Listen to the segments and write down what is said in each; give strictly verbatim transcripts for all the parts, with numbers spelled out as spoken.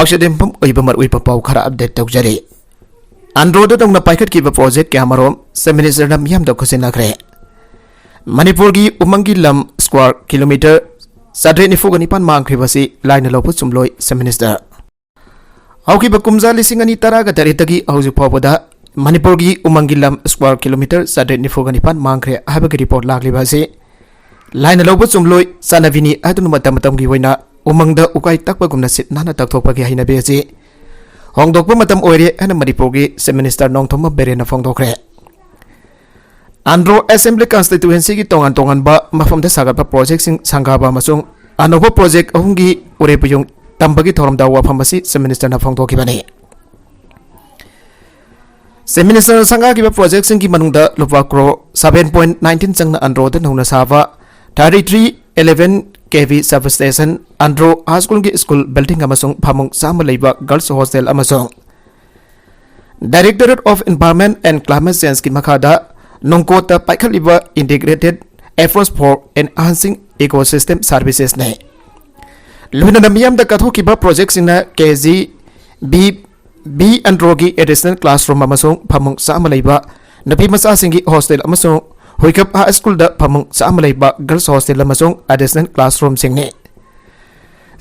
ꯑꯁꯤꯗ ꯌꯨꯝꯐꯝ ꯑꯣꯏꯕ ꯃꯔꯨꯑꯣꯏꯕ ꯄꯥꯎ ꯈꯔ ꯑꯞꯗꯦꯠ ꯇꯧꯖꯔꯤ꯫ ꯑꯟꯗ꯭ꯔꯣꯗ ꯅꯧꯅ ꯄꯥꯏꯈꯠꯈꯤꯕ ꯄ꯭ꯔꯣꯖꯦꯛ ꯀꯌꯥꯃꯔꯣꯝ ꯁꯤꯞ ꯃꯤꯅꯤꯁꯇꯔꯅ ꯃꯤꯌꯥꯝꯗ ꯈꯨꯠꯁꯤꯟꯅꯈ꯭ꯔꯦ꯫ ꯃꯅꯤꯄꯨꯔꯒꯤ ꯎꯃꯪꯒꯤ ꯂꯝ ꯁ꯭ꯀ꯭ꯋꯥꯔ ꯀꯤꯂꯣꯃꯤꯇꯔ ꯆꯥꯇ꯭ꯔꯦꯠ ꯅꯤꯐꯨꯒ ꯅꯤꯄꯥꯟ ꯃꯥꯡꯈ꯭ꯔꯤꯕꯁꯤ ꯂꯥꯏꯅ ꯂꯧꯕ ꯆꯨꯝꯂꯣꯏ ꯁꯤꯞ ꯃꯤꯅꯤꯁꯇꯔ꯫ ꯍꯧꯈꯤꯕ ꯀꯨꯝꯖꯥ ꯂꯤꯁꯤꯡ ꯑꯅꯤ ꯇꯔꯥꯒ ꯇꯔꯦꯠꯇꯒꯤ ꯍꯧꯖꯤꯛ ꯐꯥꯎꯕꯗ ꯃꯅꯤꯄꯨꯔꯒꯤ ꯎꯃꯪꯒꯤ ꯂꯝ ꯁ꯭ꯀ꯭ꯋꯥꯔ ꯀꯤꯂꯣꯃꯤꯇꯔ ꯆꯥꯇ꯭ꯔꯦꯠ ꯅꯤꯐꯨꯒ ꯅꯤꯄꯥꯟ ꯃꯥꯡꯈ꯭ꯔꯦ ꯍꯥꯏꯕꯒꯤ ꯔꯤꯄꯣꯔꯠ ꯂꯥꯛꯂꯤꯕ ꯑꯁꯤ ꯂꯥꯏꯅ ꯂꯧꯕ ꯆꯨꯝꯂꯣꯏ ꯆꯠꯅꯕꯤꯅꯤ ꯍꯥꯏꯗꯨꯅ ꯃꯇꯝ ꯃꯇꯝꯒꯤ ꯑꯣꯏꯅ ꯎꯃꯪꯗ ꯎꯀꯥꯏ ꯇꯛꯄꯒꯨꯝꯅ ꯁꯤꯠ ꯅꯥꯟꯅ ꯇꯛꯊꯣꯛꯄꯒꯤ ꯍꯩꯅꯕꯤ ꯑꯁꯤ ꯍꯣꯡꯗꯣꯛꯄ ꯃꯇꯝ ꯑꯣꯏꯔꯦ ꯍꯥꯏꯅ ꯃꯅꯤꯄꯨꯔꯒꯤ ꯆꯤꯐ ꯃꯤꯅꯤꯁꯇꯔ ꯅꯣꯡꯊꯣꯝꯕꯝ ꯕꯤꯔꯦꯟꯅ ꯐꯣꯡꯗꯣꯛꯈ꯭ꯔꯦ꯫ ꯑꯟꯗ꯭ꯔꯣ ꯑꯦꯁꯦꯝꯕ꯭ꯂꯤ ꯀꯟꯁꯇꯤꯇ꯭ꯋꯦꯟꯁꯤꯒꯤ ꯇꯣꯉꯥꯟ ꯇꯣꯉꯥꯟꯕ ꯃꯐꯝꯗ ꯁꯥꯒꯠꯄ ꯄ꯭ꯔꯣꯖꯦꯛꯁꯤꯡ ꯁꯪꯒꯥꯕ ꯑꯃꯁꯨꯡ ꯑꯅꯧꯕ ꯄ꯭ꯔꯣꯖꯦꯛ ꯑꯍꯨꯝꯒꯤ ꯎꯔꯦꯞ ꯎꯌꯨꯡ ꯇꯝꯕꯒꯤ ꯊꯧꯔꯝꯗ ꯋꯥꯐꯝ ꯑꯁꯤ ꯆꯤꯐ ꯃꯤꯅꯤꯁꯇꯔꯅ ꯐꯣꯡꯗꯣꯛꯈꯤꯕꯅꯤ꯫ ꯆꯤꯐ ꯃꯤꯅꯤꯁꯇꯔꯅ ꯁꯪꯒꯥꯈꯤꯕ ꯄ꯭ꯔꯣꯖꯦꯛꯁꯤꯡꯒꯤ ꯃꯅꯨꯡꯗ ꯂꯨꯄꯥ ꯀ꯭ꯔꯣꯔ ꯁꯚꯦꯟ ꯄꯣꯏꯟ ꯅꯥꯏꯟꯇꯤꯟ ꯆꯪꯅ ꯑꯟꯗ꯭ꯔꯣꯗ ꯅꯧꯅ ꯁꯥꯕ ꯊꯥꯔꯇꯤ ꯊ꯭ꯔꯤ ꯏꯂꯦꯚꯦꯟ ꯀꯦ ꯚꯤ ꯁꯕ ꯁ꯭ꯇꯦꯁꯟ, ꯑꯟꯗ꯭ꯔꯣ ꯍꯥꯏ ꯁ꯭ꯀꯨꯜꯒꯤ ꯁ꯭ꯀꯨꯜ ꯕꯤꯜꯗꯤꯡ ꯑꯃꯁꯨꯡ ꯐꯃꯨꯡ ꯆꯥꯝꯃ ꯂꯩꯕ ꯒꯔꯜꯁ ꯍꯣꯁꯇꯦꯜ ꯑꯃꯁꯨꯡ Directorate of Environment and Climate Changeꯀꯤ ꯃꯈꯥꯗ ꯅꯣꯡꯀꯣꯠꯇ ꯄꯥꯏꯈꯠꯂꯤꯕ Integrated Approach for Enhancing Ecosystem Servicesꯅꯤ꯫ ꯂꯣꯏꯅꯅ ꯃꯤꯌꯥꯝꯗ ꯀꯠꯊꯣꯛꯈꯤꯕ ꯄ꯭ꯔꯣꯖꯦꯛꯁꯤꯡꯅ ꯀꯦ ꯖꯤ ꯕꯤ ꯕꯤ ꯑꯟꯗ꯭ꯔꯣꯒꯤ ꯑꯦꯗꯤꯁꯅꯦꯜ ꯀ꯭ꯂꯥꯁꯔꯨꯝ ꯑꯃꯁꯨꯡ ꯐꯃꯨꯡ ꯆꯥꯝꯃ ꯂꯩꯕ ꯅꯨꯄꯤ ꯃꯆꯥꯁꯤꯡꯒꯤ ꯍꯣꯁꯇꯦꯜ ꯑꯃꯁꯨꯡ ꯍꯨꯏꯀꯞ ꯍꯥꯏ ꯁ꯭ꯀꯨꯜꯗ ꯐꯃꯨꯡ ꯆꯥꯝꯃ ꯂꯩꯕ ꯒꯔꯜꯁ ꯍꯣꯁꯇꯦꯜ ꯑꯃꯁꯨꯡ ꯑꯦꯗꯤꯁꯅꯦꯜ ꯀ꯭ꯂꯥꯁꯔꯨꯝꯁꯤꯡꯅꯤ꯫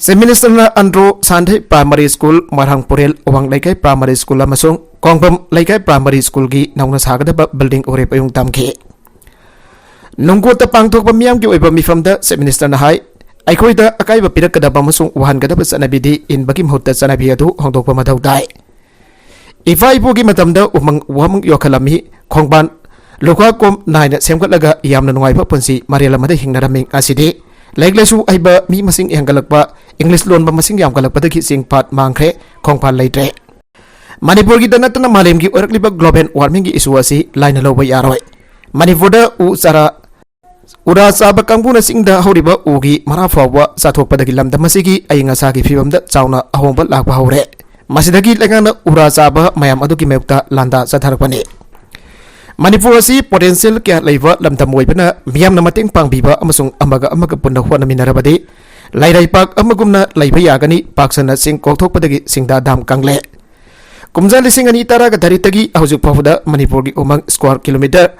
ꯆꯤꯐ ꯃꯤꯅꯤꯁꯇꯔꯅ ꯑꯟꯗ꯭ꯔꯣ ꯁꯥꯟꯊꯩ ꯄ꯭ꯔꯥꯏꯃꯥꯔꯤ ꯁ꯭ꯀꯨꯜ, ꯃꯔꯥꯡ ꯄꯨꯔꯦꯜ ꯑꯋꯥꯡ ꯂꯩꯀꯥꯏ ꯄ꯭ꯔꯥꯏꯃꯥꯔꯤ ꯁ꯭ꯀꯨꯜ ꯑꯃꯁꯨꯡ ꯀꯣꯡꯕꯝ ꯂꯩꯀꯥꯏ ꯄ꯭ꯔꯥꯏꯃꯥꯔꯤ ꯁ꯭ꯀꯨꯜꯒꯤ ꯅꯧꯅ ꯁꯥꯒꯗꯕ ꯕꯤꯜꯗꯤꯡ ꯎꯔꯦꯞ ꯎꯌꯨꯡ ꯇꯝꯈꯤ꯫ ꯅꯨꯡꯒꯣꯠꯇ ꯄꯥꯡꯊꯣꯛꯄ ꯃꯤꯌꯥꯝꯒꯤ ꯑꯣꯏꯕ ꯃꯤꯐꯝꯗ ꯆꯤꯐ ꯃꯤꯅꯤꯁꯇꯔꯅ ꯍꯥꯏ, ꯑꯩꯈꯣꯏꯗ ꯑꯀꯥꯏꯕ ꯄꯤꯔꯛꯀꯗꯕ ꯑꯃꯁꯨꯡ ꯋꯥꯍꯟꯒꯗꯕ ꯆꯠꯅꯕꯤꯗꯤ ꯏꯟꯕꯒꯤ ꯃꯍꯨꯠꯇ ꯆꯠꯅꯕꯤ ꯑꯗꯨ ꯍꯣꯡꯗꯣꯛꯄ ꯃꯊꯧ ꯇꯥꯏ꯫ ꯏꯄꯥ ꯏꯄꯨꯒꯤ ꯃꯇꯝꯗ ꯎꯃꯪ ꯋꯥꯃꯪ ꯌꯣꯛꯈꯠꯂꯝꯃꯤ, ꯈꯣꯡꯕꯥꯟ ꯂꯨꯈꯥ ꯀꯣꯝ ꯅꯥꯏꯅ ꯁꯦꯝꯒꯠꯂꯒ ꯌꯥꯝꯅ ꯅꯨꯡꯉꯥꯏꯕ ꯄꯨꯟꯁꯤ ꯃꯔꯦꯜ ꯑꯃꯗ ꯍꯤꯡꯅꯔꯝꯃꯤ꯫ ꯉꯁꯤꯗꯤ ꯂꯥꯏꯔꯤꯛ ꯂꯥꯏꯁꯨ ꯍꯩꯕ ꯃꯤ ꯃꯁꯤꯡ ꯍꯦꯟꯒꯠꯂꯛꯄ, ꯏꯪꯂꯤꯁ ꯂꯣꯟꯕ ꯃꯁꯤꯡ ꯌꯥꯝꯒꯠꯂꯛꯄꯗꯒꯤ ꯆꯤꯡ ꯄꯥꯠ ꯃꯥꯡꯈ꯭ꯔꯦ, ꯈꯣꯡꯕꯥꯟ ꯂꯩꯇ꯭ꯔꯦ꯫ ꯃꯅꯤꯄꯨꯔꯒꯤꯗ ꯅꯠꯇꯅ ꯃꯥꯂꯦꯝꯒꯤ ꯑꯣꯏꯔꯛꯂꯤꯕ ꯒ꯭ꯂꯣꯕꯦꯜ ꯋꯥꯔꯃꯤꯡꯒꯤ ꯏꯁꯨ ꯑꯁꯤ ꯂꯥꯏꯅ ꯂꯧꯕ ꯌꯥꯔꯣꯏ꯫ ꯃꯅꯤꯄꯨꯔꯗ ꯎ ꯆꯥꯔꯥ, ꯎꯔꯥ ꯆꯥꯕ ꯀꯥꯡꯕꯨꯅ ꯆꯤꯡꯗ ꯍꯧꯔꯤꯕ ꯎꯒꯤ ꯃꯔꯥ ꯐꯥꯎꯕ ꯆꯥꯊꯣꯛꯄꯗꯒꯤ ꯂꯝꯗꯝ ꯑꯁꯤꯒꯤ ꯑꯏꯪ ꯑꯁꯥꯒꯤ ꯐꯤꯕꯝꯗ ꯆꯥꯎꯅ ꯑꯍꯣꯡꯕ ꯂꯥꯛꯄ ꯍꯧꯔꯦ꯫ ꯃꯁꯤꯗꯒꯤ ꯂꯩꯉꯥꯛꯅ ꯎꯔꯥ ꯆꯥꯕ ꯃꯌꯥꯝ ꯑꯗꯨꯒꯤ ꯃꯥꯌꯣꯛꯇ ꯂꯥꯟꯗꯥ ꯆꯠꯊꯔꯛꯄꯅꯤ꯫ ꯃꯅꯤꯄꯨꯔ ꯑꯁꯤ ꯄꯣꯇꯦꯟꯁꯤꯌꯦꯜ ꯀꯌꯥ ꯂꯩꯕ ꯂꯝꯗꯝ ꯑꯣꯏꯕꯅ ꯃꯤꯌꯥꯝꯅ ꯃꯇꯦꯡ ꯄꯥꯡꯕꯤꯕ ꯑꯃꯁꯨꯡ ꯑꯃꯒ ꯑꯃꯒ ꯄꯨꯟꯅ ꯍꯣꯠꯅꯃꯤꯟꯅꯔꯕꯗꯤ ꯂꯩꯔꯩꯄꯥꯛ ꯑꯃꯒꯨꯝꯅ ꯂꯩꯕ ꯌꯥꯒꯅꯤ꯫ ꯄꯥꯛ ꯁꯟꯅ ꯆꯤꯡ ꯀꯣꯛꯊꯣꯛꯄꯗꯒꯤ ꯁꯤꯡꯗꯥ ꯗꯥꯝ ꯀꯪꯂꯦ꯫ ꯀꯨꯝꯖꯥ ꯂꯤꯁꯤꯡ ꯑꯅꯤ ꯇꯔꯥꯒ ꯇꯔꯦꯠꯇꯒꯤ ꯍꯧꯖꯤꯛ ꯐꯥꯎꯕꯗ ꯃꯅꯤꯄꯨꯔꯒꯤ ꯎꯃꯪ square kilometre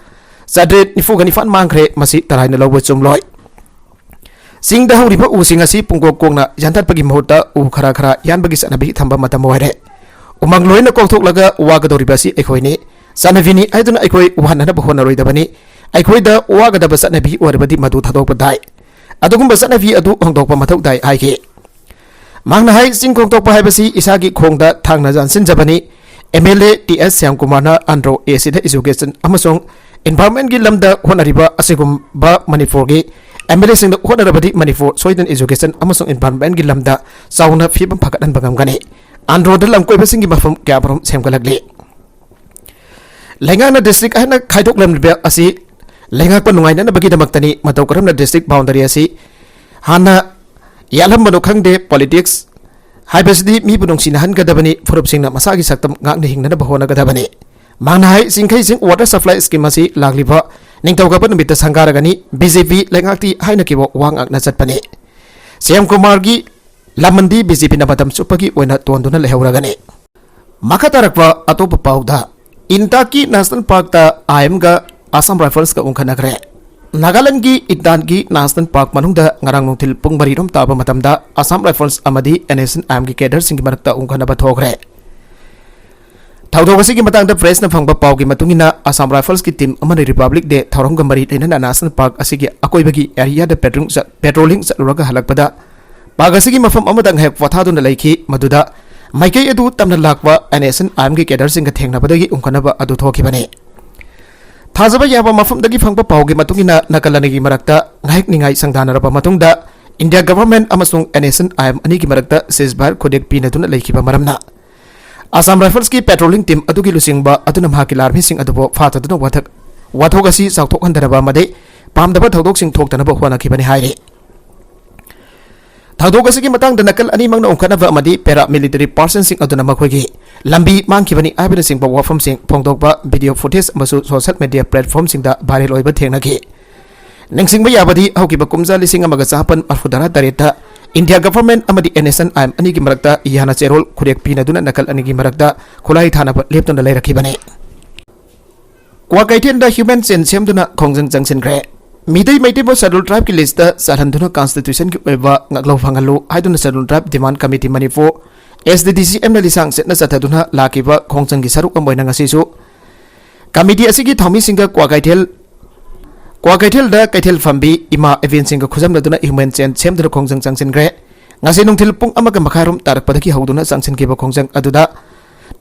ꯆꯥꯇ꯭ꯔꯦꯠ ꯅꯤꯐꯨꯒ ꯅꯤꯄꯥꯟ ꯃꯥꯡꯈ꯭ꯔꯦ꯫ ꯃꯁꯤ ꯇꯔꯥꯏꯅ ꯂꯧꯕ ꯆꯨꯝꯂꯣꯏ꯫ ꯆꯤꯡꯗ ꯍꯧꯔꯤꯕ ꯎꯁꯤꯡ ꯑꯁꯤ ꯄꯨꯡꯀꯣꯛ ꯀꯣꯛꯅ ꯌꯥꯟꯊꯠꯄꯒꯤ ꯃꯍꯨꯠꯇ ꯎ ꯈꯔ ꯈꯔ ꯌꯥꯟꯕꯒꯤ ꯆꯠꯅꯕꯤ ꯊꯝꯕ ꯃꯇꯝ ꯑꯣꯏꯔꯦ꯫ ꯎꯃꯪ ꯂꯣꯏꯅ ꯀꯣꯛꯊꯣꯛꯂꯒ ꯋꯥꯒꯗꯧꯔꯤꯕ ꯑꯁꯤ ꯑꯩꯈꯣꯏꯅꯤ꯫ ꯆꯠꯅꯕꯤꯅꯤ ꯍꯥꯏꯗꯨꯅ ꯑꯩꯈꯣꯏ ꯋꯥꯍꯟꯅꯅꯕ ꯍꯣꯠꯅꯔꯣꯏꯗꯕꯅꯤ꯫ ꯑꯩꯈꯣꯏꯗ ꯋꯥꯒꯗꯕ ꯆꯠꯅꯕꯤ ꯑꯣꯏꯔꯕꯗꯤ ꯃꯗꯨ ꯊꯥꯗꯣꯛꯄ ꯇꯥꯏ꯫ ꯑꯗꯨꯒꯨꯝꯕ ꯆꯠꯅꯕꯤ ꯑꯗꯨ ꯍꯣꯡꯗꯣꯛꯄ ꯃꯊꯧ ꯇꯥꯏ ꯍꯥꯏꯈꯤ꯫ ꯃꯍꯥꯛꯅ ꯍꯥꯏ, ꯆꯤꯡ ꯀꯣꯛꯊꯣꯛꯄ ꯍꯥꯏꯕꯁꯤ ꯏꯁꯥꯒꯤ ꯈꯣꯡꯗ ꯊꯥꯡꯅ ꯌꯥꯟꯁꯤꯟꯖꯕꯅꯤ꯫ MLA ꯇꯤ ꯑꯦꯁ ꯁ꯭ꯌꯥꯝꯀꯨꯃꯥꯔꯅ ꯑꯟꯗ꯭ꯔꯣ ꯑꯦꯁꯤꯗ education ꯑꯃꯁꯨꯡ environmentꯀꯤ ꯂꯝꯗ ꯍꯣꯠꯅꯔꯤꯕ ꯑꯁꯤꯒꯨꯝꯕ ꯃꯅꯤꯄꯨꯔꯒꯤ MLAꯁꯤꯡꯗ ꯍꯣꯠꯅꯔꯕꯗꯤ ꯃꯅꯤꯄꯨꯔ ꯁꯣꯏꯗꯅ education ꯑꯃꯁꯨꯡ environmentꯀꯤ ꯂꯝꯗ ꯆꯥꯎꯅ ꯐꯤꯕꯝ ꯐꯒꯠꯍꯟꯕ ꯉꯝꯒꯅꯤ꯫ ꯑꯟꯗ꯭ꯔꯣꯗ ꯂꯝ ꯀꯣꯏꯕꯁꯤꯡꯒꯤ ꯃꯐꯝ ꯀꯌꯥꯃꯔꯨꯝ ꯁꯦꯝꯒꯠꯂꯛꯂꯤ꯫ ꯂꯩꯉꯥꯛꯅ district ꯍꯥꯏꯅ ꯈꯥꯏꯗꯣꯛꯂꯝꯂꯤꯕ ꯑꯁꯤ ꯂꯩꯉꯥꯛꯄ ꯅꯨꯡꯉꯥꯏꯅꯅꯕꯒꯤꯗꯃꯛꯇꯅꯤ꯫ ꯃꯇꯧ ꯀꯔꯝꯅ district boundary ꯑꯁꯤ ꯍꯥꯟꯅ ꯌꯥꯠꯂꯝꯕꯅꯣ ꯈꯪꯗꯦ꯫ Politics ꯍꯥꯏꯕꯁꯤꯗꯤ ꯃꯤꯕꯨ ꯅꯨꯡꯁꯤꯅꯍꯟꯒꯗꯕꯅꯤ, ꯐꯨꯔꯨꯞꯁꯤꯡꯅ ꯃꯁꯥꯒꯤ ꯁꯛꯇꯝ ꯉꯥꯛꯅ ꯍꯤꯡꯅꯅꯕ ꯍꯣꯠꯅꯒꯗꯕꯅꯤ꯫ ꯃꯍꯥꯛꯅ ꯍꯥꯏ, ꯆꯤꯡꯈꯩꯁꯤꯡ water supply scheme ꯑꯁꯤ ꯂꯥꯛꯂꯤꯕ ꯅꯤꯡꯊꯧꯀꯥꯕ ꯅꯨꯃꯤꯠꯇ ꯁꯪꯒꯥꯔꯒꯅꯤ꯫ BJP ꯂꯩꯉꯥꯛꯇꯤ ꯍꯥꯏꯅꯈꯤꯕ ꯋꯥ ꯉꯥꯛꯅ ꯆꯠꯄꯅꯤ꯫ ꯁ꯭ꯌꯥꯝ ꯀꯨꯃꯥꯔꯒꯤ ꯂꯥꯃꯟꯗꯤ BJPꯅ ꯃꯇꯝ ꯆꯨꯞꯄꯒꯤ ꯑꯣꯏꯅ ꯇꯣꯟꯗꯨꯅ ꯂꯩꯍꯧꯔꯒꯅꯤ꯫ ꯃꯈꯥ ꯇꯥꯔꯛꯄ ꯑꯇꯣꯞꯄ ꯄꯥꯎꯗ, ꯏꯟꯇꯥꯛꯀꯤ National Parkꯇ IMꯒ Assam Riflesꯀ ꯎꯪꯈꯠꯅꯈ꯭ꯔꯦ꯫ ꯅꯥꯒꯥꯂꯦꯟꯗꯒꯤ ꯏꯟꯇꯥꯛꯀꯤ National Park ꯃꯅꯨꯡꯗ ꯉꯔꯥꯡ ꯅꯨꯡꯊꯤꯜ ꯄꯨꯡ ꯃꯔꯤꯔꯣꯝ ꯇꯥꯕ ꯃꯇꯝꯗ Assam Rifles ꯑꯃꯗꯤ NSCN-IMꯒꯤ cadreꯁꯤꯡꯒꯤ ꯃꯔꯛꯇ ꯎꯪꯈꯠꯅꯕ ꯊꯣꯛꯈ꯭ꯔꯦ꯫ ꯊꯧꯗꯣꯛ ꯑꯁꯤꯒꯤ ꯃꯇꯥꯡꯗ pressꯅ ꯐꯪꯕ ꯄꯥꯎꯒꯤ ꯃꯇꯨꯡ ꯏꯟꯅ, Assam Riflesꯀꯤ team ꯑꯃꯅ Republic Day ꯊꯧꯔꯝꯒ ꯃꯔꯤ ꯂꯩꯅꯅ National Park ꯑꯁꯤꯒꯤ ꯑꯀꯣꯏꯕꯒꯤ areaꯗ patrolling ꯆꯠ-, patrolling ꯆꯠꯂꯨꯔꯒ ꯍꯜꯂꯛꯄꯗ, park ꯑꯁꯤꯒꯤ ꯃꯐꯝ ꯑꯃꯗ ꯉꯥꯏꯍꯥꯛ ꯄꯣꯊꯥꯗꯨꯅ ꯂꯩꯈꯤ, ꯃꯗꯨꯗ ꯃꯥꯏꯀꯩ ꯑꯗꯨ ꯇꯝꯅ ꯂꯥꯛꯄ NSCN-IMꯒꯤ cadreꯁꯤꯡꯒ ꯊꯦꯡꯅꯕꯗꯒꯤ ꯎꯪꯈꯠꯅꯕ ꯑꯗꯨ ꯊꯣꯛꯈꯤꯕꯅꯤ꯫ ꯊꯥꯖꯕ ꯌꯥꯕ ꯃꯐꯝꯗꯒꯤ ꯐꯪꯕ ꯄꯥꯎꯒꯤ ꯃꯇꯨꯡ ꯏꯟꯅ, ꯅꯥꯀꯜ ꯑꯅꯤꯒꯤ ꯃꯔꯛꯇ ꯉꯥꯏꯍꯥꯛ ꯅꯤꯡꯉꯥꯏ ꯁꯪꯗꯥꯅꯔꯕ ꯃꯇꯨꯡꯗ, India Government ꯑꯃꯁꯨꯡ NSCN-IM ꯑꯅꯤꯒꯤ ꯃꯔꯛꯇ ceasefire ꯈꯨꯗꯦꯛ ꯄꯤꯅꯗꯨꯅ ꯂꯩꯈꯤꯕ ꯃꯔꯝꯅ, Assam Riflesꯀꯤ patrolling team ꯑꯗꯨꯒꯤ ꯂꯨꯆꯤꯡꯕ ꯑꯗꯨꯅ ꯃꯍꯥꯛꯀꯤ ꯂꯥꯟꯃꯤꯁꯤꯡ ꯑꯗꯨꯕꯨ ꯐꯥꯊꯗꯨꯅ ꯋꯥꯊꯛ-, ꯋꯥꯊꯣꯛ ꯑꯁꯤ ꯆꯥꯎꯊꯣꯛꯍꯟꯗꯅꯕ ꯑꯃꯗꯤ ꯄꯥꯝꯗꯕ ꯊꯧꯗꯣꯛꯁꯤꯡ ꯊꯣꯛꯇꯅꯕ ꯍꯣꯠꯅꯈꯤꯕꯅꯤ ꯍꯥꯏꯔꯤ꯫ ꯊꯧꯗꯣꯛ ꯑꯁꯤꯒꯤ ꯃꯇꯥꯡꯗ ꯅꯥꯀꯜ ꯑꯅꯤꯃꯛꯅ ꯎꯪꯈꯠꯅꯕ ꯑꯃꯗꯤ paramilitary personꯁꯤꯡ ꯑꯗꯨꯅ ꯃꯈꯣꯏꯒꯤ ꯂꯝꯕꯤ ꯃꯥꯡꯈꯤꯕꯅꯤ ꯍꯥꯏꯕꯅꯆꯤꯡꯕ ꯋꯥꯐꯝꯁꯤꯡ ꯐꯣꯡꯗꯣꯛꯄ video footage ꯑꯃꯁꯨ social media platformꯁꯤꯡꯗ viral ꯑꯣꯏꯕ ꯊꯦꯡꯅꯈꯤ꯫ ꯅꯤꯡꯁꯤꯡꯕ ꯌꯥꯕꯗꯤ, ꯍꯧꯈꯤꯕ ꯀꯨꯝꯖꯥ ꯂꯤꯁꯤꯡ ꯑꯃꯒ ꯆꯥꯃꯥꯄꯟ ꯃꯔꯤꯐꯨ ꯇꯔꯥ ꯇꯔꯦꯠꯇ ꯏꯟꯗꯤꯌꯥ ꯒꯚꯔꯟꯃꯦꯟꯠ ꯑꯃꯗꯤ N S N I M ꯑꯅꯤꯒꯤ ꯃꯔꯛꯇ ꯌꯥꯅ ꯆꯦꯔꯣꯜ ꯈꯨꯔꯦꯛ ꯄꯤꯅꯗꯨꯅ ꯅꯥꯀꯜ ꯑꯅꯤꯒꯤ ꯃꯔꯛꯇ ꯈꯨꯠꯂꯥꯏ ꯊꯥꯅꯕ ꯂꯦꯞꯇꯨꯅ ꯂꯩꯔꯛꯈꯤꯕꯅꯤ꯫ ꯀ꯭ꯋꯥꯀꯩꯊꯦꯜꯗ ꯍ꯭ꯌꯨꯃꯦꯟ ꯆꯦꯟ ꯁꯦꯝꯗꯨꯅ ꯈꯣꯡꯖꯪ ꯆꯪꯁꯤꯟꯈ꯭ꯔꯦ꯫ ꯃꯤꯇꯩ ꯃꯩꯇꯩꯕꯨ ꯁꯦꯗ꯭ꯌꯨꯜ ꯇ꯭ꯔꯥꯏꯕꯀꯤ ꯂꯤꯁꯇ ꯆꯜꯍꯟꯗꯨꯅ ꯀꯟꯁꯇꯤꯇ꯭ꯌꯨꯁꯟꯒꯤ ꯑꯣꯏꯕ ꯉꯥꯛꯂꯧ ꯐꯪꯍꯜꯂꯨ ꯍꯥꯏꯗꯨꯅ ꯁꯦꯗ꯭ꯌꯨꯜ ꯇ꯭ꯔꯥꯏꯕ ꯗꯤꯃꯥꯟ ꯀꯃꯤꯇꯤ ꯃꯅꯤꯄꯨꯔ, ꯑꯦꯁ ꯗꯤ ꯗꯤ ꯁꯤ ꯑꯦꯝꯅ ꯂꯤꯁꯥꯡ ꯆꯠꯅ ꯆꯠꯊꯗꯨꯅ ꯂꯥꯛꯈꯤꯕ ꯈꯣꯡꯖꯪꯒꯤ ꯁꯔꯨꯛ ꯑꯃ ꯑꯣꯏꯅ ꯉꯁꯤꯁꯨ ꯀꯃꯤꯇꯤ ꯑꯁꯤꯒꯤ ꯊꯧꯃꯤꯁꯤꯡꯒ ꯀ꯭ꯋꯥꯀꯩꯊꯦꯜ, ꯀ꯭ꯋꯥꯀꯩꯊꯦꯜꯗ ꯀꯩꯊꯦꯜ ꯐꯝꯕꯤ ꯏꯃꯥ ꯏꯕꯦꯟꯁꯤꯡꯒ ꯈꯨꯖꯝꯅꯗꯨꯅ ꯍ꯭ꯌꯨꯃꯦꯟ ꯆꯦꯟ ꯁꯦꯝꯗꯨꯅ ꯈꯣꯡꯖꯪ ꯆꯪꯁꯤꯟꯈ꯭ꯔꯦ꯫ ꯉꯁꯤ ꯅꯨꯡꯊꯤꯜ ꯄꯨꯡ ꯑꯃꯒ ꯃꯈꯥꯏꯔꯣꯝ ꯇꯥꯔꯛꯄꯗꯒꯤ ꯍꯧꯗꯨꯅ ꯆꯪꯁꯤꯟꯈꯤꯕ ꯈꯣꯡꯖꯪ ꯑꯗꯨꯗ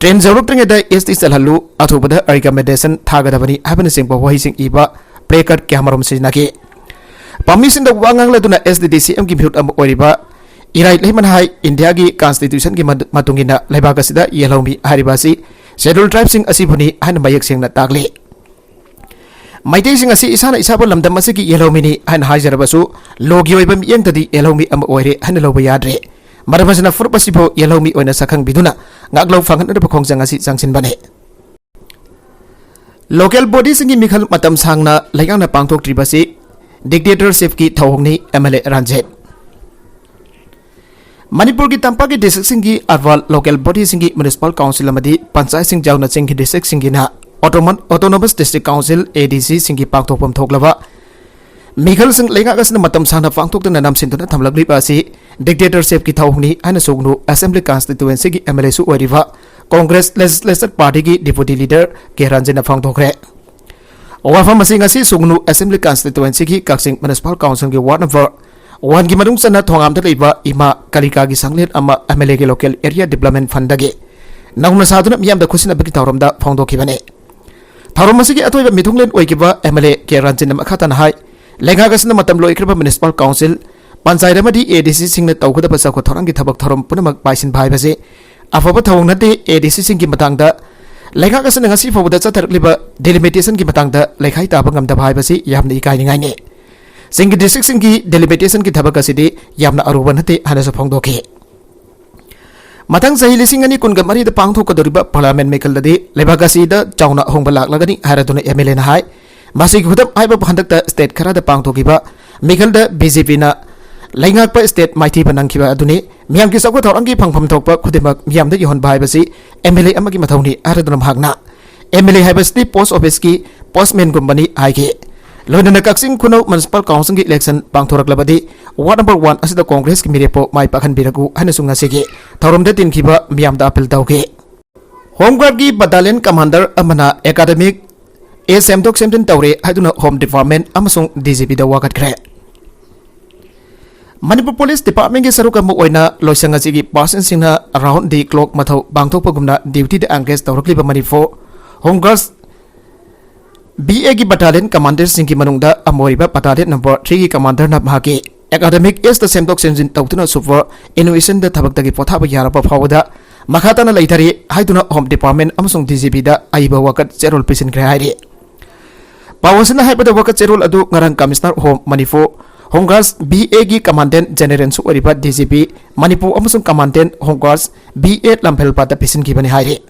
ꯇ꯭ꯔꯦꯟ ꯌꯧꯔꯛꯇ꯭ꯔꯤꯉꯩꯗ ꯑꯦꯁ ꯇꯤ ꯆꯜꯍꯜꯂꯨ, ꯑꯊꯨꯕꯗ ꯔꯤꯀꯃꯦꯟꯗꯦꯁꯟ ꯊꯥꯒꯗꯕꯅꯤ ꯍꯥꯏꯕꯅꯆꯤꯡꯕ ꯋꯥꯍꯩꯁꯤꯡ ꯏꯕ ꯄ꯭ꯂꯦ ꯀꯥꯔꯗ ꯀꯌꯥꯃꯔꯨꯝ ꯁꯤꯖꯤꯟꯅꯈꯤ꯫ ꯄꯥꯝꯃꯤꯁꯤꯡꯗ ꯋꯥ ꯉꯥꯡꯂꯗꯨꯅ ꯑꯦꯁ ꯗꯤ ꯗꯤ ꯁꯤ ꯑꯦꯝꯒꯤ ꯃꯤꯍꯨꯠ ꯑꯃ ꯑꯣꯏꯔꯤꯕ ꯏꯔꯥꯏ ꯂꯩꯃꯅ ꯍꯥꯏ, ꯏꯟꯗꯤꯌꯥꯒꯤ ꯀꯟꯁꯇꯤꯇ꯭ꯌꯨꯁꯟꯒꯤ ꯃꯇꯨꯡ ꯏꯟꯅ ꯂꯩꯕꯥꯛ ꯑꯁꯤꯗ ꯌꯦꯜꯍꯧꯃꯤ ꯍꯥꯏꯔꯤꯕ ꯑꯁꯤ ꯁꯦꯗ꯭ꯌꯨꯜ ꯇ꯭ꯔꯥꯏꯕꯁꯤꯡ ꯑꯁꯤꯕꯨꯅꯤ ꯍꯥꯏꯅ ꯃꯌꯦꯛ ꯁꯦꯡꯅ ꯇꯥꯛꯂꯤ꯫ ꯃꯩꯇꯩꯁꯤꯡ ꯑꯁꯤ ꯏꯁꯥꯅ ꯏꯁꯥꯕꯨ ꯂꯝꯗꯝ ꯑꯁꯤꯒꯤ ꯌꯦꯜꯍꯧꯃꯤꯅꯤ ꯍꯥꯏꯅ ꯍꯥꯏꯖꯔꯕꯁꯨ, ꯂꯣꯒꯤ ꯑꯣꯏꯕ ꯃꯤꯠꯌꯦꯡꯗꯗꯤ ꯌꯦꯜꯍꯧꯃꯤ ꯑꯃ ꯑꯣꯏꯔꯦ ꯍꯥꯏꯅ ꯂꯧꯕ ꯌꯥꯗ꯭ꯔꯦ꯫ ꯃꯔꯝ ꯑꯁꯤꯅ ꯐꯨꯔꯨꯞ ꯑꯁꯤꯕꯨ ꯌꯦꯜꯍꯧꯃꯤ ꯑꯣꯏꯅ ꯁꯛꯈꯪꯕꯤꯗꯨꯅ ꯉꯥꯛꯂꯧ ꯐꯪꯍꯟꯅꯅꯕ ꯈꯣꯡꯖꯪ ꯑꯁꯤ ꯆꯪꯁꯤꯟꯕꯅꯤ꯫ ꯂꯣꯀꯦꯜ ꯕꯣꯗꯤꯁꯤꯡꯒꯤ ꯃꯤꯈꯜ ꯃꯇꯝ ꯁꯥꯡꯅ ꯂꯩꯉꯥꯛꯅ ꯄꯥꯡꯊꯣꯛꯇ꯭ꯔꯤꯕꯁꯤ ꯗꯤꯛꯇꯦꯇꯔꯁꯤꯞꯀꯤ ꯊꯧꯑꯣꯡꯅꯤ, ꯑꯦꯝ ꯑꯦꯜ ꯑꯦ ꯔꯟꯖꯤꯠ꯫ ꯃꯅꯤꯄꯨꯔꯒꯤ ꯇꯝꯄꯥꯛꯀꯤ ꯗꯤꯁꯇ꯭ꯔꯤꯛꯁꯤꯡꯒꯤ ꯑꯔꯕꯥꯟ ꯂꯣꯀꯦꯜ ꯕꯣꯗꯤꯁꯤꯡꯒꯤ ꯃ꯭ꯌꯨꯅꯤꯁꯤꯄꯥꯜ ꯀꯥꯎꯟꯁꯤꯜ ꯑꯃꯗꯤ ꯄꯟꯆꯥꯌꯠꯁꯤꯡ ꯌꯥꯎꯅ ꯆꯤꯡꯒꯤ ꯗꯤꯁꯇ꯭ꯔꯤꯛꯁꯤꯡꯒꯤꯅ ꯑꯣꯇꯣꯅꯣꯃ-, ꯑꯣꯇꯣꯅꯣꯃꯁ ꯗꯤꯁꯇ꯭ꯔꯤꯛ ꯀꯥꯎꯟꯁꯤꯜ, ꯑꯦ ꯗꯤ ꯁꯤꯁꯤꯡꯒꯤ ꯄꯥꯡꯊꯣꯛꯐꯝ ꯊꯣꯛꯂꯕ ꯃꯤꯈꯜꯁꯤꯡ ꯂꯩꯉꯥꯛ ꯑꯁꯤꯅ ꯃꯇꯝ ꯁꯥꯡꯅ ꯄꯥꯡꯊꯣꯛꯇꯨꯅ ꯅꯝꯁꯤꯟꯗꯨꯅ ꯊꯝꯂꯛꯂꯤꯕ ꯑꯁꯤ ꯗꯤꯛꯇꯦꯇꯔꯁꯤꯞꯀꯤ ꯊꯧꯑꯣꯡꯅꯤ ꯍꯥꯏꯅ ꯁꯨꯒꯅꯨ ꯑꯦꯁꯦꯝꯕ꯭ꯂꯤ ꯀꯟꯁꯇꯤꯇ꯭ꯌꯨꯑꯦꯟꯁꯤꯒꯤ ꯑꯦꯝ ꯑꯦꯜ ꯑꯦꯁꯨ ꯑꯣꯏꯔꯤꯕ ꯀꯣꯡꯒ꯭ꯔꯦꯁ ꯂꯦꯖꯤꯁꯂꯦꯆꯔ ꯄꯥꯔꯇꯤꯒꯤ ꯗꯤꯄ꯭ꯌꯨꯇꯤ ꯂꯤꯗꯔ ꯀꯦ ꯔꯟꯖꯤꯠꯅ ꯐꯣꯡꯗꯣꯛꯈ꯭ꯔꯦ꯫ ꯋꯥꯐꯝ ꯑꯁꯤ ꯉꯁꯤ ꯁꯨꯒꯅꯨ ꯑꯦꯁꯦꯝꯕ꯭ꯂꯤ ꯀꯟꯁꯇꯤꯇ꯭ꯌꯨꯑꯦꯟꯁꯤꯒꯤ ꯀꯛꯆꯤꯡ ꯃ꯭ꯌꯨꯅꯤꯁꯤꯄꯥꯜ ꯀꯥꯎꯟꯁꯤꯜꯒꯤ ꯋꯥꯔꯗ ꯅꯝꯕꯔ ꯋꯥꯟꯒꯤ ꯃꯅꯨꯡ ꯆꯟꯅ ꯊꯣꯉꯥꯝꯗ ꯂꯩꯕ ꯏꯃꯥ ꯀꯥꯂꯤꯀꯥꯒꯤ ꯁꯪꯂꯦꯟ ꯑꯃ ꯑꯦꯝ ꯑꯦꯜ ꯑꯦꯒꯤ ꯂꯣꯀꯦꯜ ꯑꯦꯔꯤꯌꯥ ꯗꯤꯕ꯭ꯂꯞꯃꯦꯟ ꯐꯟꯗꯒꯤ ꯅꯧꯅ ꯁꯥꯗꯨꯅ ꯃꯤꯌꯥꯝꯗ ꯈꯨꯠꯁꯤꯟꯅꯕꯒꯤ ꯊꯧꯔꯝꯗ ꯐꯣꯡꯗꯣꯛꯈꯤꯕꯅꯤ꯫ ꯊꯧꯔꯝ ꯑꯁꯤꯒꯤ ꯑꯇꯣꯏꯕ ꯃꯤꯊꯨꯡꯂꯦꯟ ꯑꯣꯏꯈꯤꯕ ꯑꯦꯝ ꯑꯦꯜ ꯑꯦ ꯀꯦ ꯔꯟꯖꯤꯠꯅ ꯃꯈꯥ ꯇꯥꯅ ꯍꯥꯏ, ꯂꯩꯉꯥꯛ ꯑꯁꯤꯅ ꯃꯇꯝ ꯂꯣꯏꯈ꯭ꯔꯕ ꯃ꯭ꯌꯨꯅꯤꯁꯤꯄꯥꯜ ꯀꯥꯎꯟꯁꯤꯜ, ꯄꯟꯆꯥꯌꯠ ꯑꯃꯗꯤ ꯑꯦ ꯗꯤ ꯁꯤꯁꯤꯡꯅ ꯇꯧꯒꯗꯕ ꯆꯥꯎꯈꯠ ꯊꯧꯔꯥꯡꯒꯤ ꯊꯕꯛ ꯊꯧꯔꯝ ꯄꯨꯝꯅꯃꯛ ꯄꯥꯏꯁꯤꯟꯕ ꯍꯥꯏꯕꯁꯤ ꯑꯐꯕ ꯊꯧꯑꯣꯡ ꯅꯠꯇꯦ꯫ ꯑꯦ ꯗꯤ ꯁꯤꯁꯤꯡꯒꯤ ꯃꯇꯥꯡꯗ ꯂꯩꯉꯥꯛ ꯑꯁꯤꯅ ꯉꯁꯤ ꯐꯥꯎꯕꯗ ꯆꯠꯊꯔꯛꯂꯤꯕ ꯗꯤꯂꯤꯃꯤꯇꯦꯁꯟꯒꯤ ꯃꯇꯥꯡꯗ ꯂꯩꯈꯥꯏ ꯇꯥꯕ ꯉꯝꯗꯕ ꯍꯥꯏꯕꯁꯤ ꯌꯥꯝꯅ ꯏꯀꯥꯏꯅꯤꯡꯉꯥꯏꯅꯤ꯫ ꯆꯤꯡꯒꯤ ꯗꯤꯁꯇ꯭ꯔꯤꯛꯁꯤꯡꯒꯤ ꯗꯤꯂꯤꯃꯤꯇꯦꯁꯟꯒꯤ ꯊꯕꯛ ꯑꯁꯤꯗꯤ ꯌꯥꯝꯅ ꯑꯔꯨꯕ ꯅꯠꯇꯦ ꯍꯥꯏꯅꯁꯨ ꯐꯣꯡꯗꯣꯛꯈꯤ꯫ ꯃꯊꯪ ꯆꯍꯤ ꯂꯤꯁꯤꯡ ꯑꯅꯤ ꯀꯨꯟꯒ ꯃꯔꯤꯗ ꯄꯥꯡꯊꯣꯛꯀꯗꯧꯔꯤꯕ ꯄꯥꯔꯂꯤꯌꯥꯃꯦꯟꯠ ꯃꯤꯈꯜꯗꯗꯤ ꯂꯩꯕꯥꯛ ꯑꯁꯤꯗ ꯆꯥꯎꯅ ꯑꯍꯣꯡꯕ ꯂꯥꯛꯂꯒꯅꯤ ꯍꯥꯏꯔꯗꯨꯅ ꯑꯦꯝ ꯑꯦꯜ ꯑꯦꯅ ꯍꯥꯏ꯫ ꯃꯁꯤꯒꯤ ꯈꯨꯗꯝ ꯍꯥꯏꯕꯕꯨ ꯍꯟꯗꯛꯇ state ꯈꯔꯗ ꯄꯥꯡꯊꯣꯛꯈꯤꯕ ꯃꯤꯈꯜꯗ BJPꯅ ꯂꯩꯉꯥꯛꯄ state ꯃꯥꯏꯊꯤꯕ ꯅꯪꯈꯤꯕ ꯑꯗꯨꯅꯤ꯫ ꯃꯤꯌꯥꯝꯒꯤ ꯆꯥꯎꯈꯠ ꯊꯧꯔꯥꯡꯒꯤ ꯐꯪꯐꯝ ꯊꯣꯛꯄ ꯈꯨꯗꯤꯡꯃꯛ ꯃꯤꯌꯥꯝꯗ ꯌꯧꯍꯟꯕ ꯍꯥꯏꯕꯁꯤ MLA ꯑꯃꯒꯤ ꯃꯊꯧꯅꯤ ꯍꯥꯏꯔꯗꯨꯅ ꯃꯍꯥꯛꯅ MLA ꯍꯥꯏꯕꯁꯤꯗꯤ post officeꯀꯤ postmanꯒꯨꯝꯕꯅꯤ ꯍꯥꯏꯈꯤ꯫ ꯂꯣꯏꯅꯅ ꯀꯛꯆꯤꯡ ꯈꯨꯅꯧ Municipal Councilꯒꯤ election ꯄꯥꯡꯊꯣꯔꯛꯂꯕꯗꯤ ward number one ꯑꯁꯤꯗ Congressꯀꯤ ꯃꯤꯔꯦꯞꯄꯨ ꯃꯥꯏ ꯄꯥꯛꯍꯟꯕꯤꯔꯛꯎ ꯍꯥꯏꯅꯁꯨ ꯉꯁꯤꯒꯤ ꯊꯧꯔꯝꯗ ꯇꯤꯟꯈꯤꯕ ꯃꯤꯌꯥꯝꯗ appeal ꯇꯧꯈꯤ꯫ Home Guardꯀꯤ battalion commander ꯑꯃꯅ academic age ꯁꯦꯝꯗꯣꯛ ꯁꯦꯝꯖꯤꯟ ꯇꯧꯔꯦ ꯍꯥꯏꯗꯨꯅ Home Department ꯑꯃꯁꯨꯡ DGPꯗ ꯋꯥꯀꯠꯈ꯭ꯔꯦ꯫ ꯃꯅꯤꯄꯨꯔ Police Departmentꯀꯤ ꯁꯔꯨꯛ ꯑꯃ ꯑꯣꯏꯅ ꯂꯣꯏꯁꯪ ꯑꯁꯤꯒꯤ personꯁꯤꯡꯅ round the clock ꯃꯊꯧ ꯄꯥꯡꯊꯣꯛꯄꯒꯨꯝꯅ dutyꯗ engage ꯇꯧꯔꯛꯂꯤꯕ Manipur Home Guards BAꯒꯤ battalion commanderꯁꯤꯡꯒꯤ ꯃꯅꯨꯡꯗ ꯑꯃ ꯑꯣꯏꯔꯤꯕ battalion number threeꯒꯤ commanderꯅ ꯃꯍꯥꯛꯀꯤ academic ageꯇ ꯁꯦꯝꯗꯣꯛ ꯁꯦꯝꯖꯤꯟ ꯇꯧꯗꯨꯅ superannuationꯗ ꯊꯕꯛꯇꯒꯤ ꯄꯣꯊꯥꯕ ꯌꯥꯔꯕ ꯐꯥꯎꯕꯗ ꯃꯈꯥ ꯇꯥꯅ ꯂꯩꯊꯔꯤ ꯍꯥꯏꯗꯨꯅ Home Department ꯑꯃꯁꯨꯡ DGPꯗ ꯑꯏꯕ ꯋꯥꯀꯠ ꯆꯦꯔꯣꯜ ꯄꯤꯁꯤꯟꯈ꯭ꯔꯦ ꯍꯥꯏꯔꯤ꯫ ꯄꯥꯎ ꯑꯁꯤꯅ ꯍꯥꯏꯕꯗ ꯋꯥꯀꯠ ꯆꯦꯔꯣꯜ ꯑꯗꯨ ꯉꯔꯥꯡ Commissioner Home Manipur Home Guards BAꯒꯤ Commandant Generalꯁꯨ ꯑꯣꯏꯔꯤꯕ DGP ꯃꯅꯤꯄꯨꯔ ꯑꯃꯁꯨꯡ Commandant Home Guards BA ꯂꯝꯐꯦꯜꯄꯥꯠꯇ ꯄꯤꯁꯤꯟꯈꯤꯕꯅꯤ ꯍꯥꯏꯔꯤ꯫